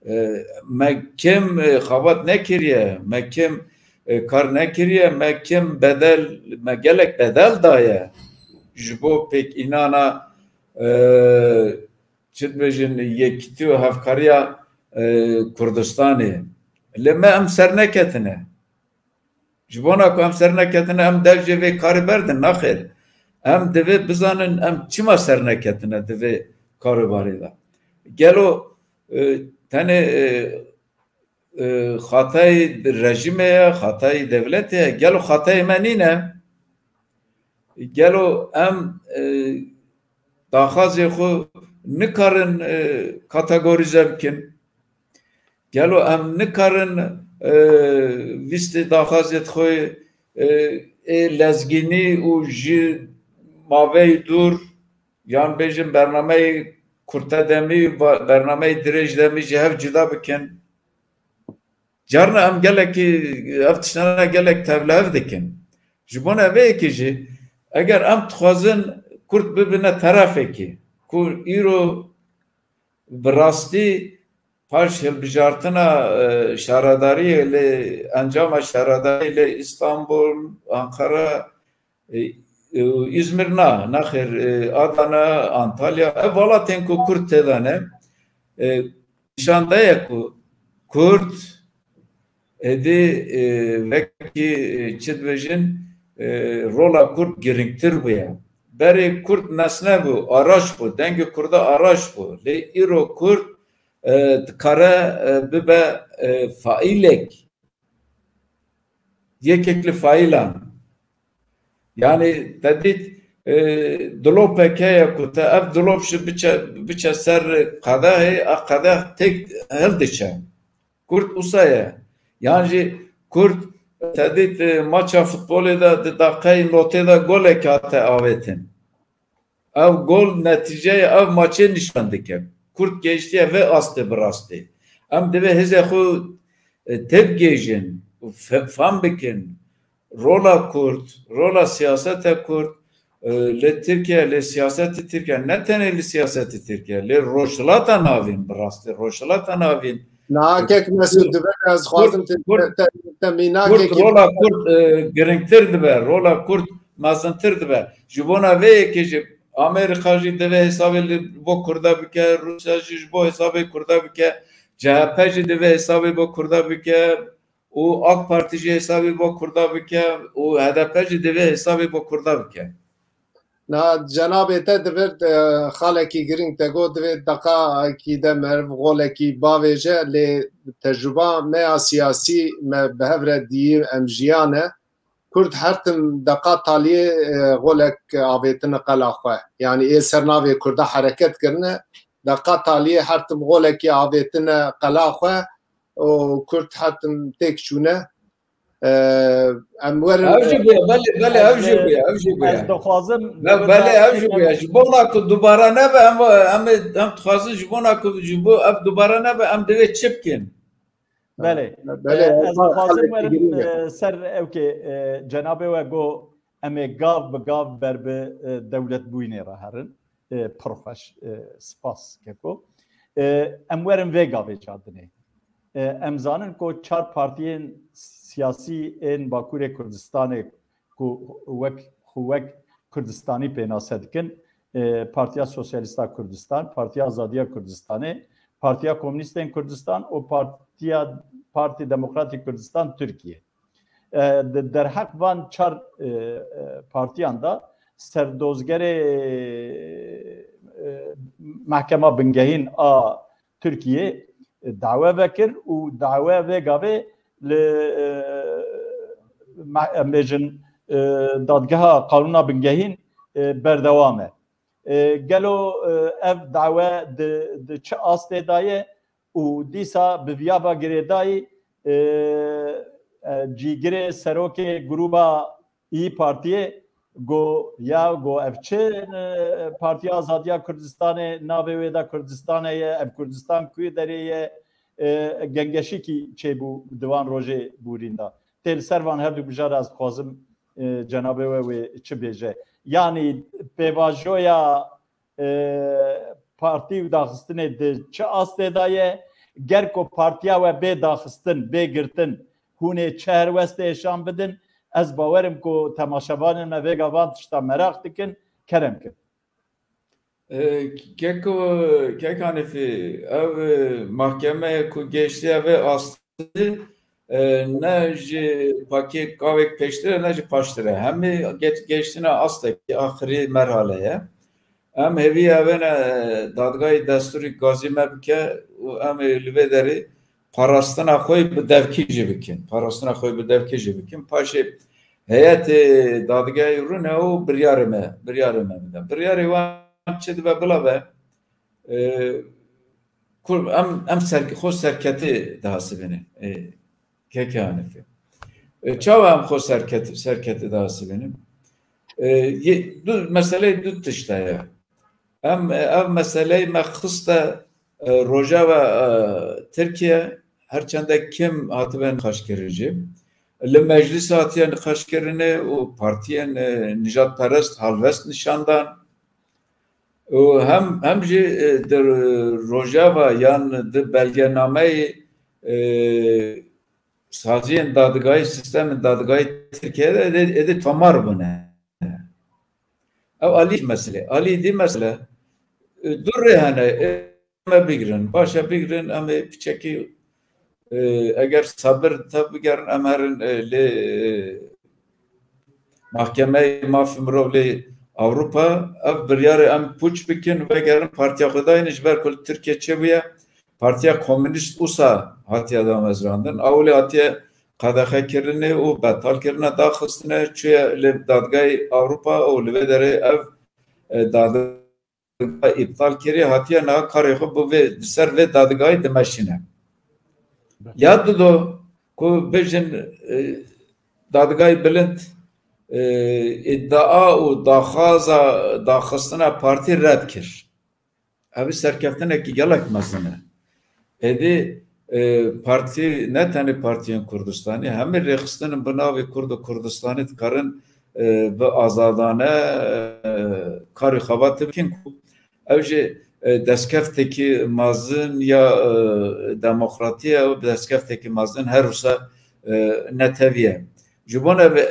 E, me kêm, e, xebat nekiriye, me kêm, e, kar nekiriye, me kêm bedel, me gelek bedel daye. Ji bo pêk înana, e, çi dibêjin, yekîtî û hevkariya, e, Kurdistanê. Lê me em serneketine. Ji bona ku em serneketine, em dev jê vê karê berdin, naxêr. Em divê bizanin em çima serneketine di vê karûbarê de. Gelo, e, tenê, e, e, xatayê rejîmê ye, xatayê dewletê ye. Gelo xatayê me nîne? Gelo em, e, daxwazê xwe nikarin, e, kategorîze bikin? Gelo em nikarin, e, vîstê daxwazê xwe, e, ê lezgînî û ji maveyî dûr, yan bêjin bernameyê kurte demî, ba-, bernameyê dirêj demî ji hev cuda bikin? Carna em gelekî, ev tiştana gelek tevlihev dikin. Ji bona vê yekê jî, eger em dixwazin Kurd bibine terefekî ku îro bi rastî paş hilbijartina, e, şaredariyê li encama şaredariyê li Îstanbul, Ankara, e, e, Îzmir na, naxêr, e, Adana, Antalya, ev welatên ku Kurd tê de ne, e, nîşan daye ku Kurd êdî, e, wekî, e, çi dibêjin, e, rola Kurd girîngtir bûye. Berê Kurd nesne bû, araş bû, dengê Kurda araş bû. Lê îro Kurd, e, dikare, e, bibe, e, faîlek, yekek li faîlan. Yanî te dît, e, dilopek heye ku te ev dilop jî biçe, biçe ser qedehê, a qedeh têk hildiçe. Kurd wisa ye. Yan jî Kurd te dît, e, maça futbolê de di deqeyê notê de golek hate avêtin. Ev gol netîceya ev maçê nîşan dike. Kurd gehiştiye vê astê bi rastî. Em divê hêzê xwe, e, têbigihîjin û fe-, fam bikin. Rola Kurd, rola siyaseta Kurd, e, li Tirkiye, li siyaseta Tirkiye, ne tenê li siyaseta Tirkiye, li Rojhilata Navîn, bi rastî Rojhilata Navîn. Niha kek Mesûd, Kurd, divê ez dixwazim Kurd, te, Kurd, te, te mînakekî Kurd, rola Kurd, e, girîngtir dibe, rola Kurd mezintir dibe. Ji bona vê yekê jî Amerîka jî divê hesabê li bo Kurda bike, Rûsya jî ji bo hesabê Kurda bike, C H P jî divê hesabê bo Kurda bike û AK Partî jî hesabê bo Kurda bike û H D P jî divê hesabê bo Kurda bike. Na cenabê te divê, e, xalekî girîng te got, divê deqakî de meriv golekî bavêje, lê tecrûba me ya siyasî me bi hev re diyî em jiyane. Kurd her tim deqa taliyê, e, golek avêtine qela xwe. Yanî ê ser navê Kurda hereket kirine, deqa taliyê her tim golekî avêtine qela xwe û Kurd her tim têk çûne. E, em werin Ev jî bûye, belê, belê, ev jî bûye, ev jî bûye. Ez dixwazim Be-, belê, ev jî bûye. Ji bona ku dubare nebe, em, em, em dixwazin ji bona ku ji bo ev dubare nebe, em divê çi bikin? Belê. Belê, E, ez dixwazim werim, e, ser ewkê, e, cenabê we got, em ê gav bi gav ber bi, e, dewletbûyînê re herin. E, pir xweş, e, spas keko. E, em werin vê gavê cadinê. E, em zanin ku çar partiyên siyasî ên Bakurê Kurdistanê ku wek xwe wek Kurdistanî pênase dikin, e, Partiya Sosyalîsta Kurdistan, Partiya Azadiya Kurdistanê, Partiya Komûnîstên Kurdistan û Partiya, Partî Demokratîk Kurdistan Tirkiye. E, di derheq van çar, e, e, partiyan de serdozgerê, e, Mehkema Bingehîn a Tirkiyê, e, dawe vekir û dawe vê gavê li, e, me-, em bêjin, e, dadgeha Qanûna Bingehîn, e, berdewam e. E, gelo, e, ev dawe di, di çi astê de ye û dîsa bi viya ve girêdayî, e, e, cîgirê serokê grûba Îyî Partiyê go ya go ev çi, e, Partiya Azadiya Kurdistanê, navê wê de Kurdistanê ye, ev Kurdistan ku derê ye, e, gengeşîkî çêbû di van rojê bûrîn de. Tê li ser van her du mijar ez dixwazim, e, cenabê we wê çi bêje. Yanî pêvajoya, e, partî û daxistinê di çi astê de ye? Ger ku partiya we bê daxistin, bê girtin, hûn ê çi helwestê êşan bidin? Ez bawerim ku temaşevanên me vêga van tişta meraq dikin, kerem kin. E, Keko, Kek Hanîfî, ev, e, mahkemeye ku gêştiye vê astê, e, ne ji pakê gavek pêştir e, ne ji paştir e. Hemî geç-, gêştine astekî axirî merhale ye. Em hêvî ev ne, e, dadgayê destûrî gazî me bike û em ê li vê derê parastina xwe bi devkî jî bikin. Parastina xwe bi devkî jî bikin. Paşê heyetê dadgehê rûne û biryarê me, biryarê me bide. Biryarê wan çi dibe bila be, e, kur, em, em ser, xwe serketî dihesibînin. E, Keke Hanîfî. E, çawa em xwe serket-, serketî dihesibînin? E, yê, du, meseleyê du tişt heye. Em, ev meseleyê me xiste, e, rojeva, e, Tirkiye, her çende kêm hatibe nîqaşkirin jî. Li meclîs hatiye nîqaşkirinê û partiyên, e, nijadperest halwest nîşan dan. Û hem, hem jî, e, di rojeva yan di belgenameyê, e, saziyên dadgayî, sîstemên dadgayî Tirkiye de êdî, êdî tomar bûne. Ew alî mesele. Alî dî mesele, e, du rê hene, e, me bigirin. Baş e bigirin, em ê piçekî, e, eger sabir tev bigerin, em herin, e, lê, e, Mahkemeyê Mafê Mirov lê Ewropa ev biryarê em pûç bikin, vegerin partiya xwe dayînin, ji ber ku li Tirkiye çêbûye, Partiya Komûnîst usa hatiye damezrandin. Ewilê hatiye qedexekirinê û betalkirine daxistine, çûye li dadgehê Ewropa û li vê derê ev, e, dadgeh îptal kirî, hatiye niha karê xwe bi vê, di ser vê dadgehê dimeşîne. Ya dido ku bêjin, e, dadgehê bilind, e, îdia û daxwaza daxistina partî red kir. Ev serkeftinekî gelek mezin e. Êdî, e, partî, ne tenê partiyên Kurdistanî, hemî rêxistin bi navê Kurd û Kurdistanî dikarin, e, bi azadane, e, karê xebatê bikin ku ew jî, e, destkefteke mezin ya, e, demokratî ye û destkefteke mezin her wisa, e, netewî ye. Ji bona vê,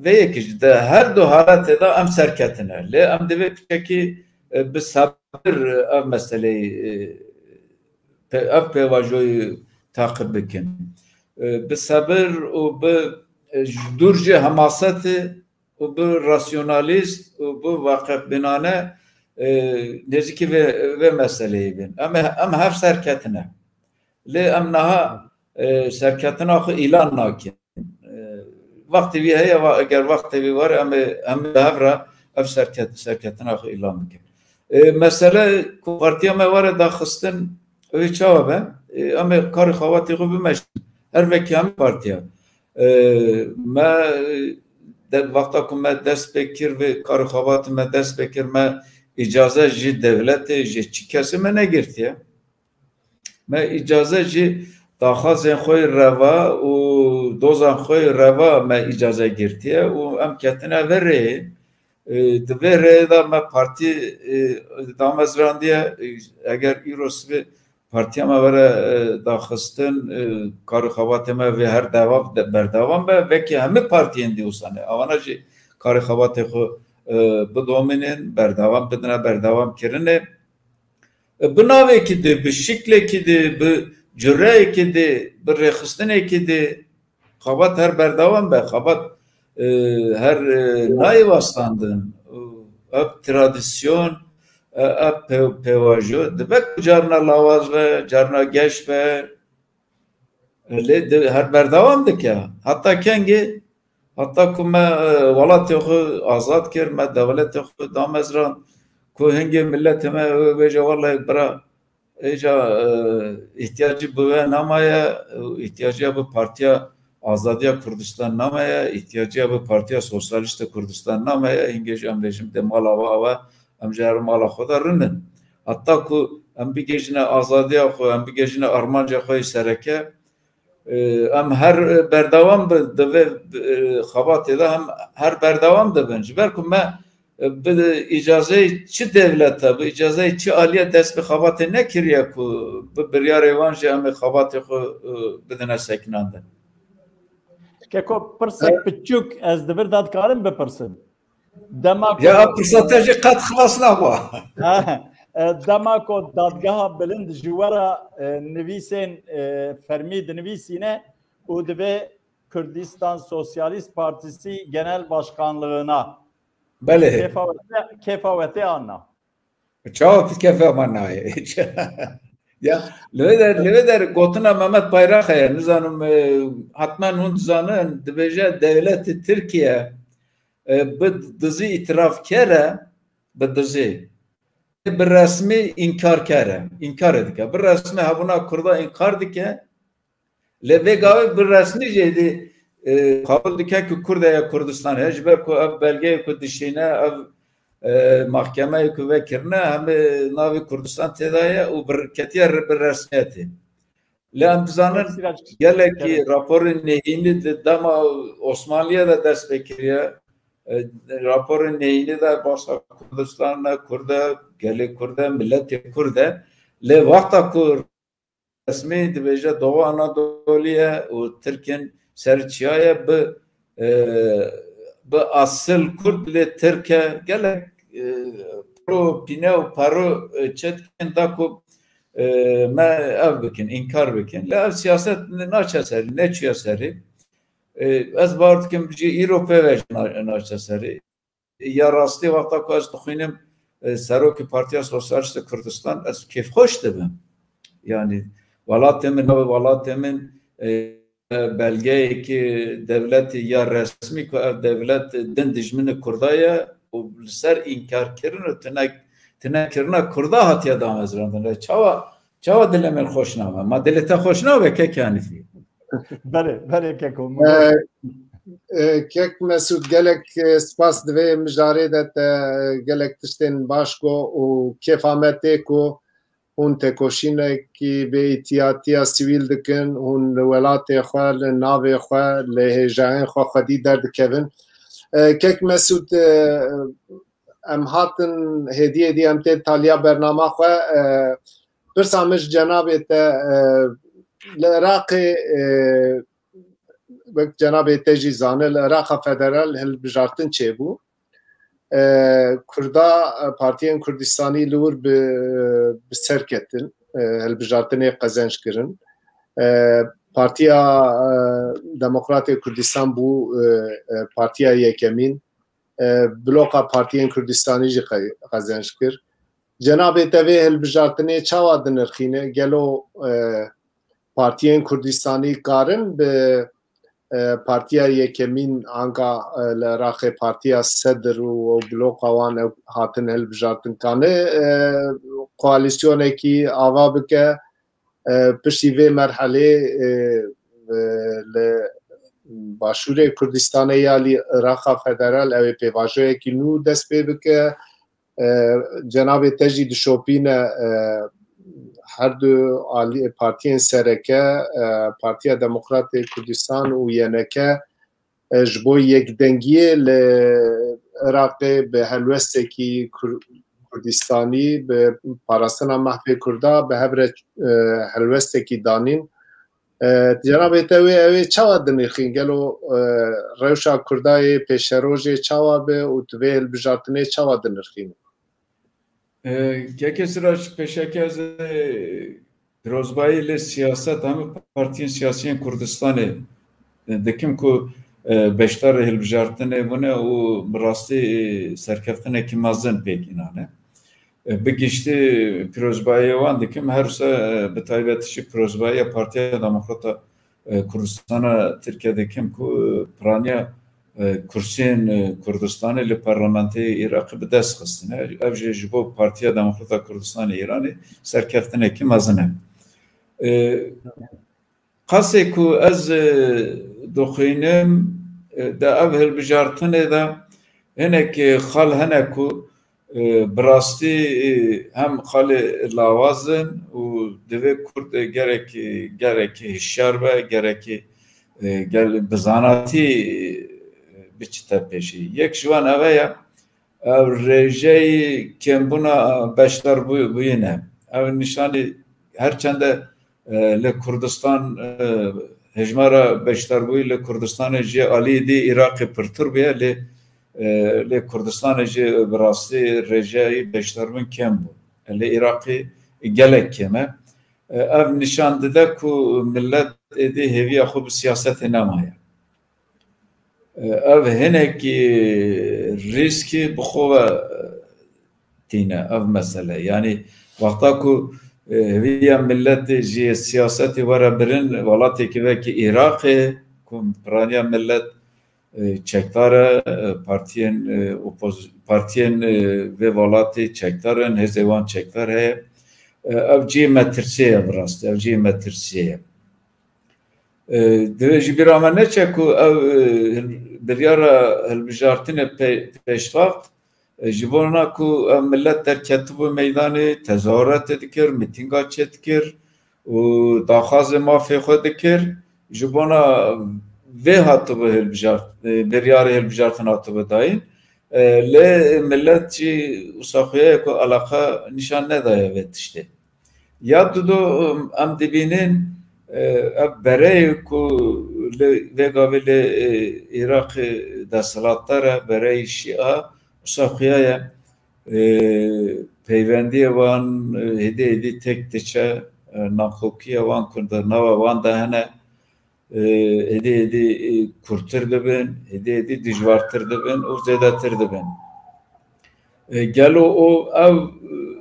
vê yekê jî di her du haletê de em serketin e. Lê em divê piçekî, e, bi sebir ev meseleyê, e, pe-, ev pêvajoyê taqib bikin. E, bi sebir û bi, e, ji dûr ji hemasetê û bi rasyonalîst û bi waqifbînane, e, nêzîkî vê, vê meseleyê bin. Em, em hev serketine. Lê em niha, e, serketina xwe îlan nakin. E, wextê wî heye, va-, eger wextê wî were, em ê, em ê bi hev re ev serket-, serketina xwe îlan bikin. E, mesele ku partiya me were daxistin, ew ê çawa be? E, em ê karê xebatê xwe bimeşin. Her vekî hemî partiya. E, me, e, de, wexta ku me dest pê kir, vê karê xebatê me dest pê kir, me îcaze ji dewletê, ji çi kesê me negirtiye. Me îcaze jî daxwazên xwe yê reva û dozan xwe yê reva me îcaze girtiye û em ketine vê rêyê. E, di vê rêyê de me partî, e, damezrandiye. E, eger îro sibê partiya me were, e, daxistin, e, karê xebatê me vê her dewa de-, berdewam be, wekî hemî partiyên dî wisa ne. Avana jî karê xebatê xwe, e, bidomînin, berdewam bidine, berdewam kirinê. E, bi navekî dî, bi şiklekî dî, bi cureyekî dî, bi rêxistinekî dî, xebat her berdewam be, xebat, e, her, e, nayê westandin. Ev tradisyon, e, ev pê-, pêvajo dibe ku carna lawaz be, carna geş be, lê di-, her berdewam dike. Heta kengê, heta ku me, e, welatê xwe azad kir, me dewletê xwe damezrand, ku hingê miletê me wê bêje, wellahî bira, Êca, e, îhtiyacî bi we namaye, û îhtiyacî ya bi Partiya Azadiya Kurdistan namaye, îhtiyacî ya bi Partiya Sosyalîst a Kurdistan namaye, hingê jî em bêjin dê mala we, we, em ji her mala xwe de rinin. Heta ku em bigihîjine azadiya xwe, em bigihîjine armanca xwe yê sereke, e, em her, e, berdewam bi, di vê, e, xebatê de hem her berdewam dibin. Ji ber ku me bi îcazeyê çi dewleta, bi îcazeyê çi aliyê dest bi xebatê nekiriye ku bi biryarê wan jî em ê xebatê xwe, e, bidine sekinandin. Keko, pirsek piçûk ez di vir de dikarim bipirsim. Dema ku Ya, pirsa te jî qet xilas naba. Ha, e, dema ku dadgeha bilind ji we re, e, nivîsên, e, fermî dinivîsîne û divê Kurdistan Sosyalist Partisi Genel Başkanlığına. Belê. Kêfa we tê, kêfa we tê an na? Çawa tu kêfa me nayê? Ya, li vê der, li vê der gotina Mehmet Bayrak heye. Nizanim, e, hetmen hûn dizanin, dibêje dewletê Tirkiye, e, bi dizî îtiraf kere, bi dizî. Bi resmî înkarker e. Înkarê dike. Bi resmî hebûna Kurda înkar dike. Lê vê gavê bi resmî jî êdî, e, qabûl dike ku Kurd e ya Kurdistan e. Ji ber ku ev belgeyê ku dişîne, ev, e, mahkemeyê ku vekirine, hemê navê Kurdistan tê de ye û bi, ketiye re-, bi resmiyetê. Lê em dizanin, Sirac, gelekî kerem. Raporên nehînî di dema Osmanliyê de dest pê kiriye. E, raporên nehînî de basa Kurdistan e, Kurd e, gelê Kurd e, miletê Kurd e. Lê wexta ku resmî dibêje Doğu Anadolu ye û Tirkên ser çiya ye, bi, e, bi asil Kurd lê Tirk e. Gelek, e, pro pîne û paro, e, çê dikin da ku, e, me ev bikin, înkar bikin. Lê ev siyaset naçe serî, neçûye serî. E, ez bawer dikim jî îro pê ve jî na-, naçe serî. Ya rastî wexta ku ez dixwînim, e, serokê Partiya Sosyalîst a Kurdistan, ez kêfxweş dibim. Yanî welatê min, navê welatê min, e, belgeyekî dewletê ya resmî ku ev dewlet din dijminê Kurda ye û li ser înkarkirin û tune-, tunekirina Kurda hatiye damezrandin. Lê çawa, çawa dilê min xweş nabe? Ma dilê te xweş nabe, kek Hanîfî? Belê, belê keko. E, e, kek Mesûd, gelek, e, spas, di vê mijarê de te, e, gelek tiştên baş got û kêfa me tê ku hûn têkoşînekî bê îtiyatiya sivîl dikin, hûn li welatê xwe, li navê xwe, li hêjayên xwe xwedî derdikevin. E, kek Mesûd, e, em hatin hêdî hêdî em tên taliya bernama xwe. E, pirsa min ji cenabê te, e, li Iraqê, e, wek cenabê te jî zane, li Iraqa federal hilbijartin çêbû. E, Kurda, e, partiyên Kurdistanî li wir bi, bi ser ketin, e, hilbijartinê qezenc kirin. E, Partiya, e, Demokratê Kurdistan bû, e, e, partiya yekemîn. E, bloka partiyên Kurdistanî jî qe-, qezenc kir. Cenabê te vê hilbijartinê çawa dinirxîne? Gelo, e, partiyên Kurdistanî karin bi, e, partiya yekemîn anka, e, li Iraqê Partiya Sedr û, û bloka wan ew hatin hilbijartin kane, e, koalîsyonekî ava bike, e, piştî vê merhelê, e, e, li Başûrê Kurdistanê ya lî Iraqa Federal ew ê pêvajoyekî nû dest pê bike. E, cenabê te jî dişopîne, e, her du alî-, partiyên sereke, e, Partiya Demokratê Kurdistan û Y N K, e, ji bo yekdengiyê li Iraqê bi helwestekî Kur-, Kurdistanî, bi parastina mafê Kurda bi hev re, e, helwestekî danîn. E, cenabê te wê, ew ê çawa dinirxîn? Gelo, e, rewşa Kurda yê pêşerojê çawa be û tu vê hilbijartinê çawa dinirxînî? E, Kekê Sirac, pêşeke ez, e, pirozbayî li siyaset hemû partiyên siyasiyên Kurdistanê, e, dikim ku, e, beşdarê hilbijartinê bûne û bi rastî, e, serkeftinekî mezin pêk înane. E, bi giştî pirozbayiya wan dikim, her wisa, e, bi taybetî jî pirozbayiya Partiya Demokrata, e, Kurdistana Tirkiye dikim ku, e, piraniya, e, kursiyên, e, Kurdistanê li parlamenteyê Iraqê bi dest xistine. Ev jî ji bo Partiya Demokrata Kurdistanê Îranê serkeftinekî mezin e. E, Qasê ku ez, e, dixwînim, e, di ev hilbijartinê de hinek, e, xal hene ku, e, bi rastî, e, hem xalê lawaz in û divê Kurd, e, gerekî, gerekî hişyar be, gerekî, e, gel-, bi zanatî, e, biçite pêşî. Yek ji wan ev e, ev rêjeyî kêmbûna beşdarbû-, bûyî ne. Ev nîşanî her çende, e, li Kurdistan, e, hejmara beşdarbûyî li Kurdistanê jî alî dî Iraqê pirtir bûye, lê, e, lê Kurdistanê jî bi rastî rêjeyî beşdarbûn kêm bû. Li Iraqê gelek kêm e. E, ev nîşan dide ku milet êdî hêviya xwe bi siyasetê nemaye. E, ev hinekî rîskî bi xwe ve tîne ev mesele. Yanî wexta ku, e, hêviya miletê ji siyasetê were birin, welatekî wekî Iraqê ku piraniya milet, e, çekdar e, e, partiyên, e, opoz-, partiyên, e, vê welatê çekdar in, hêzê wan çekdar heye. E, ev cihê metirsiyê ye bi rastî, ev cihê metirsiyê ye. E, divê ji bîra me neçe ku ev, e, hil-, biryara hilbijartinê pê-, pêşvext, e, ji bona ku ev milet derketibû meydanê, tezahûretê dikir, mîtînga çêdikir û daxwazê mafê xwe dikir, ji bona vê hatibû hilbijart-, e, biryarê hilbijartin hatibû dayîn. E, lê milet jî wisa xuya ye ku eleqa nîşan nedaye vê tiştê. Ya dido, em dibînin, e, ev bereyê ku li vê gavê li, e, Iraqê desthilatdar e, bereyê Şîa, wisa xuya ye, e, peywendiyê wan, e, hêdî hêdî têk diçe, e, nakokiya wan ku di nava wan de hene, e, hêdî hêdî, e, kûrtir dibin, hêdî hêdî dijwartir dibin û zêdetir dibin. E, gelo o ev, e,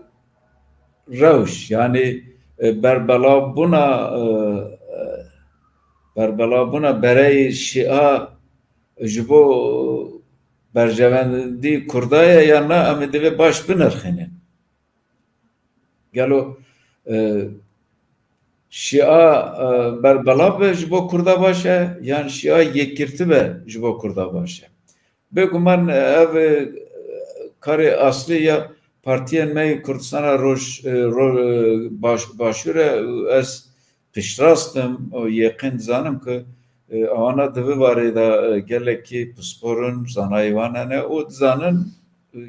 rewş, yanî, e, berbelavbûna, e, e, berbelavbûna bereyê Şîa ji bo berjewendî Kurda ye ya na, em ê divê baş binirxînin. Gelo, e, Şîa, e, berbelav be ji bo Kurda baş e, yan Şîa yekgirtî be ji bo Kurda baş e? Bêguman, e, ev, e, karê aslî ya partiyên me yê Kurdistana Roj-, e, Ro-, e, Baş-, Başûr e û ez piştrast im û yeqîn dizanim ku, e, ewana di vî warê de, e, gelekî pispor in, zanayê wan hene û dizanin, e,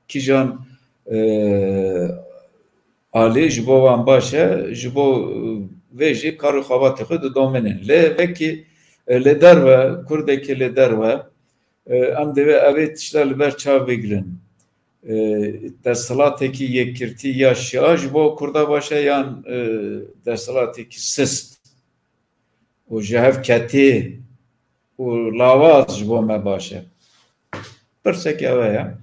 kîjan, e, alî ji bo wan baş e, ji bo, e, vê jî kar û xebatê xwe didomînin. Lê vekî, e, li derve, Kurdekî li derve, e, em divê evê tişta li ber çav bigirin. E, desthilatekî yekgirtî ya Şia ji bo Kurda baş e yan, e, desthilatekî sist û ji hev ketî û lawaz ji bo me baş e? Pirsek ew e.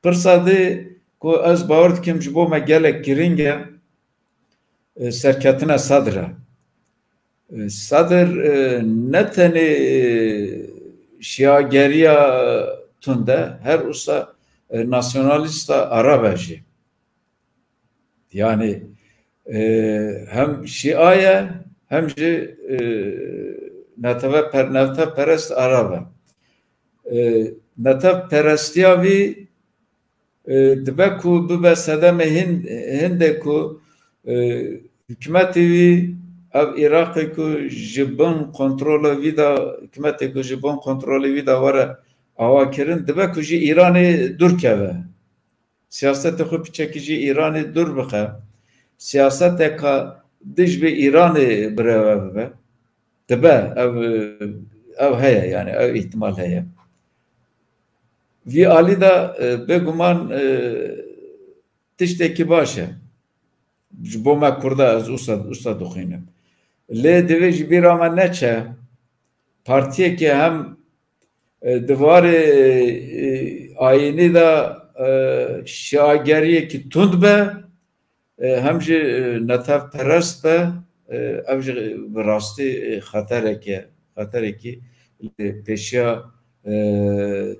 Pirsa dî ku ez bawer dikim ji bo me gelek girîng e, e, serketina Sedr e. E, Sedr, e, ne tenê, e, şiyageriya tund e, her wisa, e, nasyonalîsta Arab e jî. Yanî, e, hem Şia ye, hem jî, e, neteve per-, netevperest Arab e. E, netevperestiya vî, e, dibe ku bibe sedemê hin-, hindê ku, e, hikûmetê wî, ev Iraqê ku ji bin kontrolê wî de, hikûmetê ku ji bin kontrolê wî de were ava kirin, dibe ku ji Îranê dûr keve. Siyasetê xwe piçekî ji Îranê dûr bixe, siyaseteka dij bi Îranê bireve bibe, dibe, ev, ev heye, yani ev îhtimal heye. Vî alî de, e, bêguman, e, tiştekî baş e. Ji bo me Kurda ez usa, usa dixwînim. Lê divê ji bîra me neçe, partiyekê hem, e, di warê, e, ayînî de, e, şiageriyekî tund be, e, hem jî, e, netewperest be, e, ev jî bi rastî, e, xeterek e, xeterekî li pêşiya, e,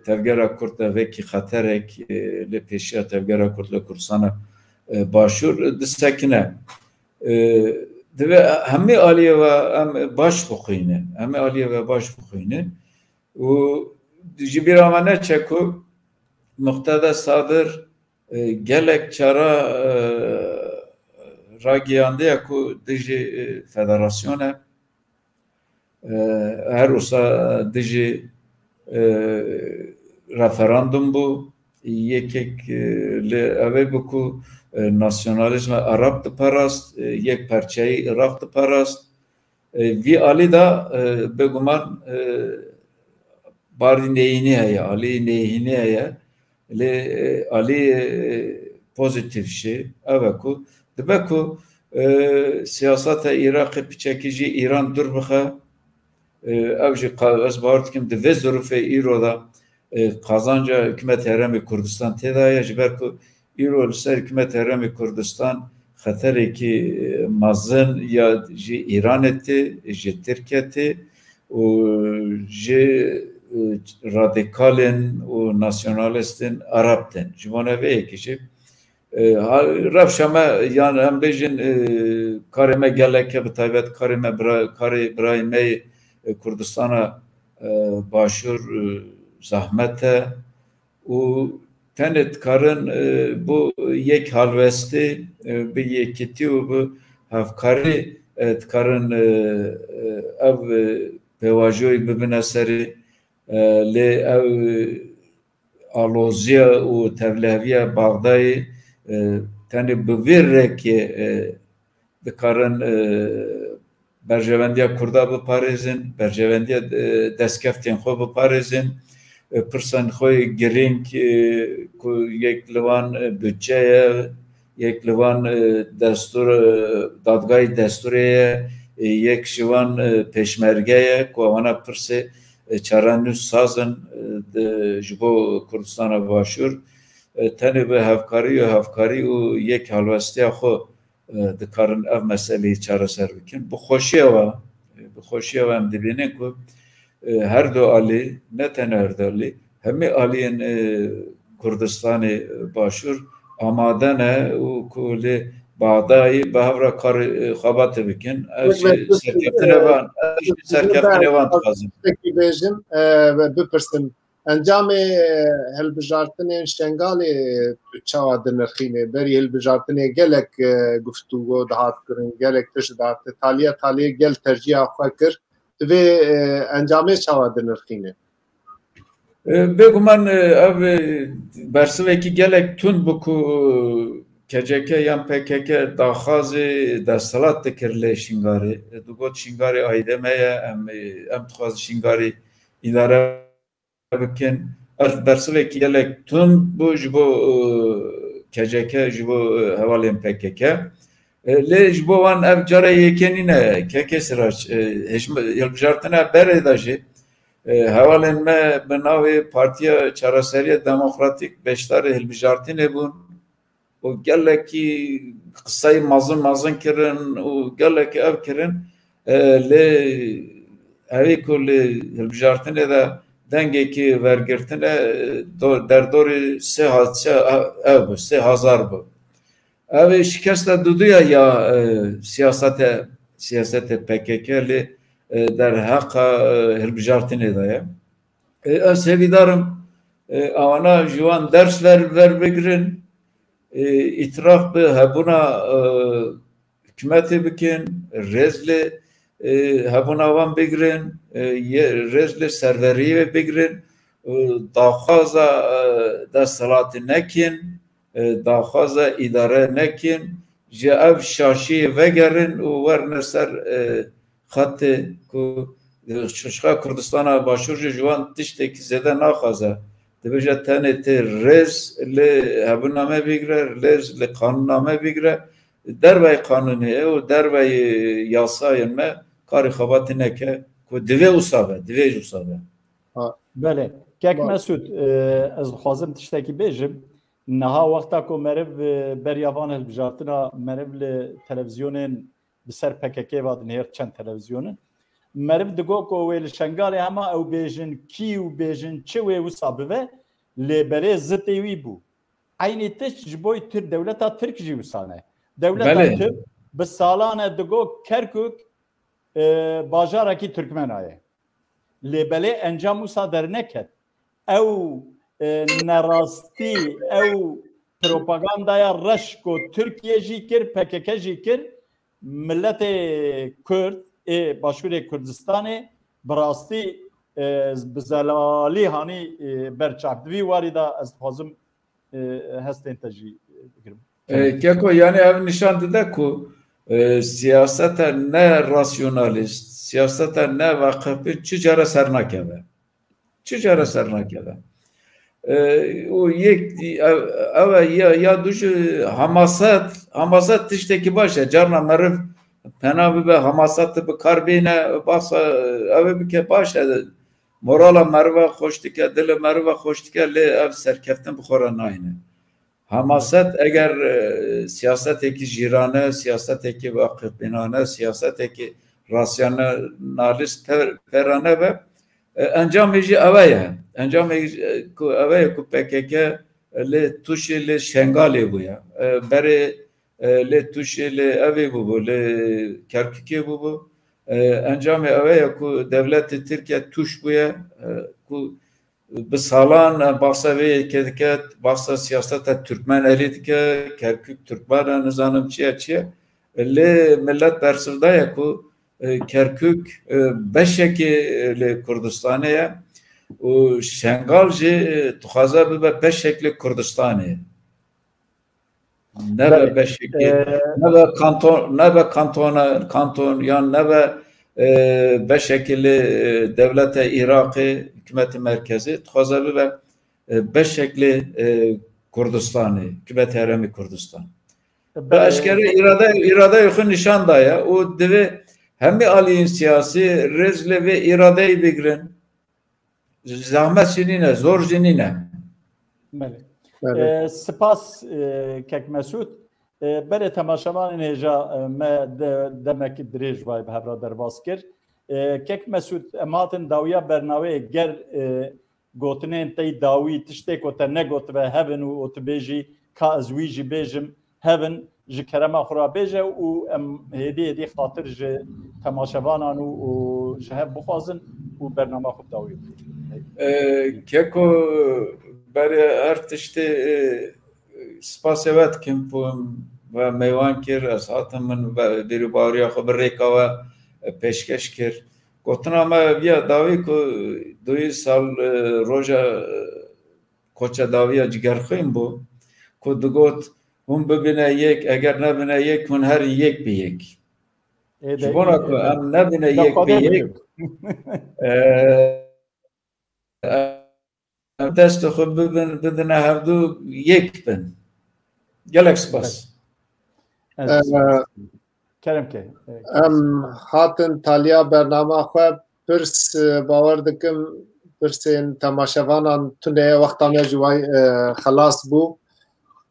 tevgera Kurd de vekî xeterek, e, li pêşiya tevgera Kurd li Kurdistana, e, Başûr disekine. E, divê hemî aliyê ve em baş bixwînin, hemî aliyê ve baş bixwînin û ji bîra me neçe ku Muqteda Sadir, e, gelek çara, e, ragiyandiye ku dijî, e, federasyon e. E, her wisa dijî, e, referandum bû. Yekek, e, li evê bû ku, e, nasyonalîzma Arab diparast, e, yekperçeyî Iraq diparast. E, vî alî de, e, bêguman, e, barî neyînî heye, alî neyînî heye. Lê, e, alî, e, pozîtîf jî ev e ku dibe ku, e, siyaseta Iraqê piçekî jî Îran dûr bixe. E, ev jî qa-, ez bawer dikim di vê zirûfê îro de, e, qazanca hikûmeta Herêmê Kurdistan tê de ye, ji ber ku îro li ser hikûmeta Herêmê Kurdistan xeterekî, e, mezin ya ji Îranê tê, ji Tirkiye tê û ji, e, radikalên û nasyonalistên Arab tên. Ji bona vê yekê jî, e, ha, rewşa me, yan em bêjin, e, karê me gelek e, bi taybet karê me bira-, karê birayê me yê, e, Kurdistana, e, Başûr, e, zehmet e. Û tenê dikarin, e, bo yek halwestê, e, bi yekîtî û bi hevkarî, e, dikarin, e, e, ev, e, pêvajoyî bibine serê, e, lê ev, e, aloziya û tevliheviya Baxdayê, e, tenê bi vê rêkê, e, dikarin, e, berjewendiya Kurda biparêzin, berjewendiya, e, destkeftên xwe biparêzin. E, pirsên xwe yê girîng, e, ku yek li wan, e, budçe ye, yek li van, e, destûr, e, dadgahê destûrê ye, e, yek ji van, e, pêşmerge ye ku wana pirsê, e, çarenûsaz in, e, di, ji bo Kurdistana Başûr. E, tenê bi hevkarî û hevkarî û yek halwestiya xwe, e, dikarin ev meseleyê çareser bikin. Bi xweşiya we, e, bi xweşiya we em dibînin ku, e, her du alî, ne tenê her du alî, hemî aliyên, e, Kurdistanê Başûr amade ne û ku li Baxdayê bi hev re karê, e, xebatê bikin. Ez jî serkeftinê van, ez jî serkeftinê van dixwazim. Tiştekî bêjim, e, ve bipirsim. Encamê, e, hilbijartinên Şengalê tu çawa dinirxînê? Berî hilbijartinê gelek, e, guftûgo dihat kirin, gelek tişt dihat. Taliye taliyê gel tercîha xwe kir. Tu vê, e, encamê çawa dinirxînî? E, bêguman, e, ev, e, bersivekî gelek tund bû ku K C K yan P K K daxwazê desthilat dikir lê Şingarê. E, digot Şingarê aîdê me ye, em, e, em dixwazin Şingarê îdare bikin. Ev bersivekî gelek tund bû ji bo, e, K C K, ji bo, e, hevalên P K K. E, lê ji bo wan ev cara yekê nîne, K K Sirac, e, hejm-, hilbijartina berê de jî, e, hevalên me bi navê Partiya Çareseriya Demokratîk beşdarê hilbijartinê bûn û gelekî qisey mezin mezin kirin û gelekî ev kirin, e, lê evê ku li hilbijartinê de dengekî wergirtine, e, do-, derdorê sê haz-, sê, ev bû, sê hazar bû. Ev ê şikesta duduya ya, e, siyasete, siyasete P K K lê, e, derheqa, e, hilbijartinê de ye. E, ez hêvîdar im, e, ewana ji wan ders ver, ver bigrin, e, îtiraf bi hebûna, e, hikûmetê bikin, rêz li, e, hebûna wan bigrin, e, ye, rêz li serveriyê bigrin, e, daxwaza, e, desthilatê nekin. e, daxwaza îdare nekin, ji ev şaşiyê vegerin û werine ser, e, xetê ku, e, şaşa Kurdistana Başûr jî ji wan tiştekî zêde naxwaze. Dibêje tenê tê rêz li hebûname bigre, rêz li qanunname bigre, dervey qanûnê û dervey yasayên me karê xebatê neke ku divê wisa be, divê jî wisa be. Belê. Kek Mesûd, e, ez dixwazim tiştekî bêjim. Niha wexta ku meriv, e, beriya van hilbijartina meriv li televîzyonên bi ser P K K ve dinêr çend televîzyonin. Meriv digo ku wê li Şengalê hema ew bêjin kî û bêjin çi wê wisa bibe, lê belê zitê wî bû. Eynî tişt ji bo Tir-, dewleta Tirk jî wisa ne. Dewleta Belê. Tirk bi salan e digo Kerkûk, e, bajarekî Tirkmena ye. Lê belê encam wisa derneket. Ew, e, nerastî, ew propagandaya reş ku Tirkiye jî kir, P K K jî kir, miletê Kurd ê Başûrê Kurdistanê bi rastî, e, bi zelalî hanî, e, ber çav. Di vî warî de ez dixwazim, e, hestên te jî, e, bigirim. E, Keko, yani ev nîşan dide ku, e, siyaseta ne rasyonalîst, siyaseta ne vaqifbîn çi care ser nakeve. Çi care ser nakeve. E, û yek, ev, ev e ya, ya du jî hemaset, hemaset tiştekî baş e. Carna meriv pena bibe, hemaset bi kar bîne, bahsa, ev bike baş e. Morala meriva xweş dike, dilê meriva xweş dike, lê ev serkeftin bi xwe re nayne. Hemaset eger, e, siyasetekî jîrane, siyasetekî vaqifbînane, siyasetekî rasyonalîst te-, pera nebe, e, encamê jî ewe ye. Encamê, e, ku ewe ye ku P K K lê tûşê lê Şengalê bûye. E, berê, e, lê tûşê lê evê bûbû, lê Kerkûkê bûbû. E, encamê ewe ye ku dewletê Tirkiye tûş bûye, e, ku bi salan em bahsa vê yekê dike, bahsa siyaseta Türkmenelî dike, Kerkûk Türkmen e, nizanim çi ye, çi ye. Lê millet bersiv daye ku, e, Kerkûk, e, beşekê, e, li Kurdistanê ye û Şengal jî, e, dixwaze bibe beşek li Kurdistanê. Nebe Belê. beşekê, E, nebe kanton, nebe kantona, kanton yan nebe, e, beşekê li, e, dewleta Iraqê, hikûmetê merkezê, dixwaze bibe, e, beşek li, e, Kurdistanê, hikûmetê Herêmê Kurdistan. Bi Belê. eşkere îrade, îradeya xwe nîşan daye û divê hemî aliyên siyasî rêz li vê îradeyê bigrin. Zahmet jî nîne, zor jî nîne. Belê. Belê. E, spas, e, Kek Mesûd. E, berê temaşevanên hêja, e, me de-, demek dirêj vay bi hev re derbas kir. E, Kek Mesûd, em hatin dawiya bernaweyê, ger, e, gotinên te yî dawî, tiştê ku te negotibe, hebin û, û tu bêjî, ka ez wî jî bêjim, hebin, ji kerema xwe re bêje û em hêdî hêdî xatir ji temaşevanan û, û ji hev bixwazin û bernama xwe bi dawî bikin. E, Keko, berê her tiştê, e, spasê we dikim ku we mêwan kir, ez hatim min ve bîr û baweriya xwe bi rêka we, e, pêşkeş kir. Gotina me ev ya dawî ku duyî sal, e, roja, e, koça dawiya Cigerxwîn bû, ku digot, hûn bibine yek, eger nebine yek, hûn herin yek bi yek. Ê, Ji de, bona ê, ku ê, em nebine de yek bi Xwedê yek, bikim. e, em destê xwe bibin, bidine hevdu yek bin. Gelek spas. Ez Ee, kerem ke. Em hatin taliya bernama xwe, pirs, e, bawer dikim, pirsên temaşevanan tune ye, wexta me ji way, e, xelas bû.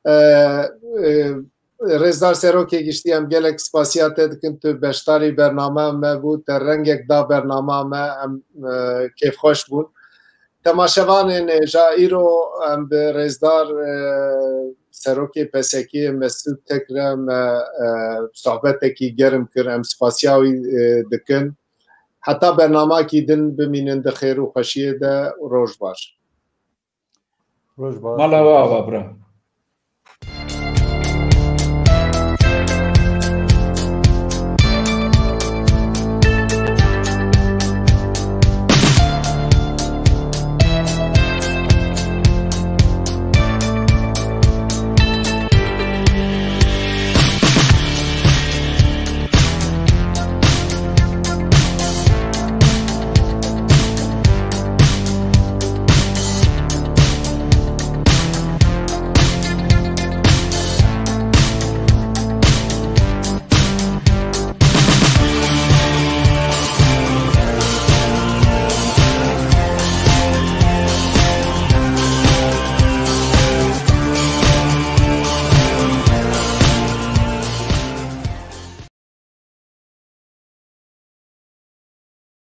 E, e, Rêzdar Serokê Giştî, em gelek spasiya te dikin, tu beşdarî bernama me bû, te rengek da bernama me, em, e, kêfxweş bûn. Temaşevanên hêja, îro em bi rêzdar, e, serokê P S K'ê Mesûd Tek re me, e, sohbetekî germ kir. Em spasiya wî, e, dikin. Heta bernamakî din bimînin di xêr û xweşiyê de. Roj baş. Roj baş. Mala we ava bira.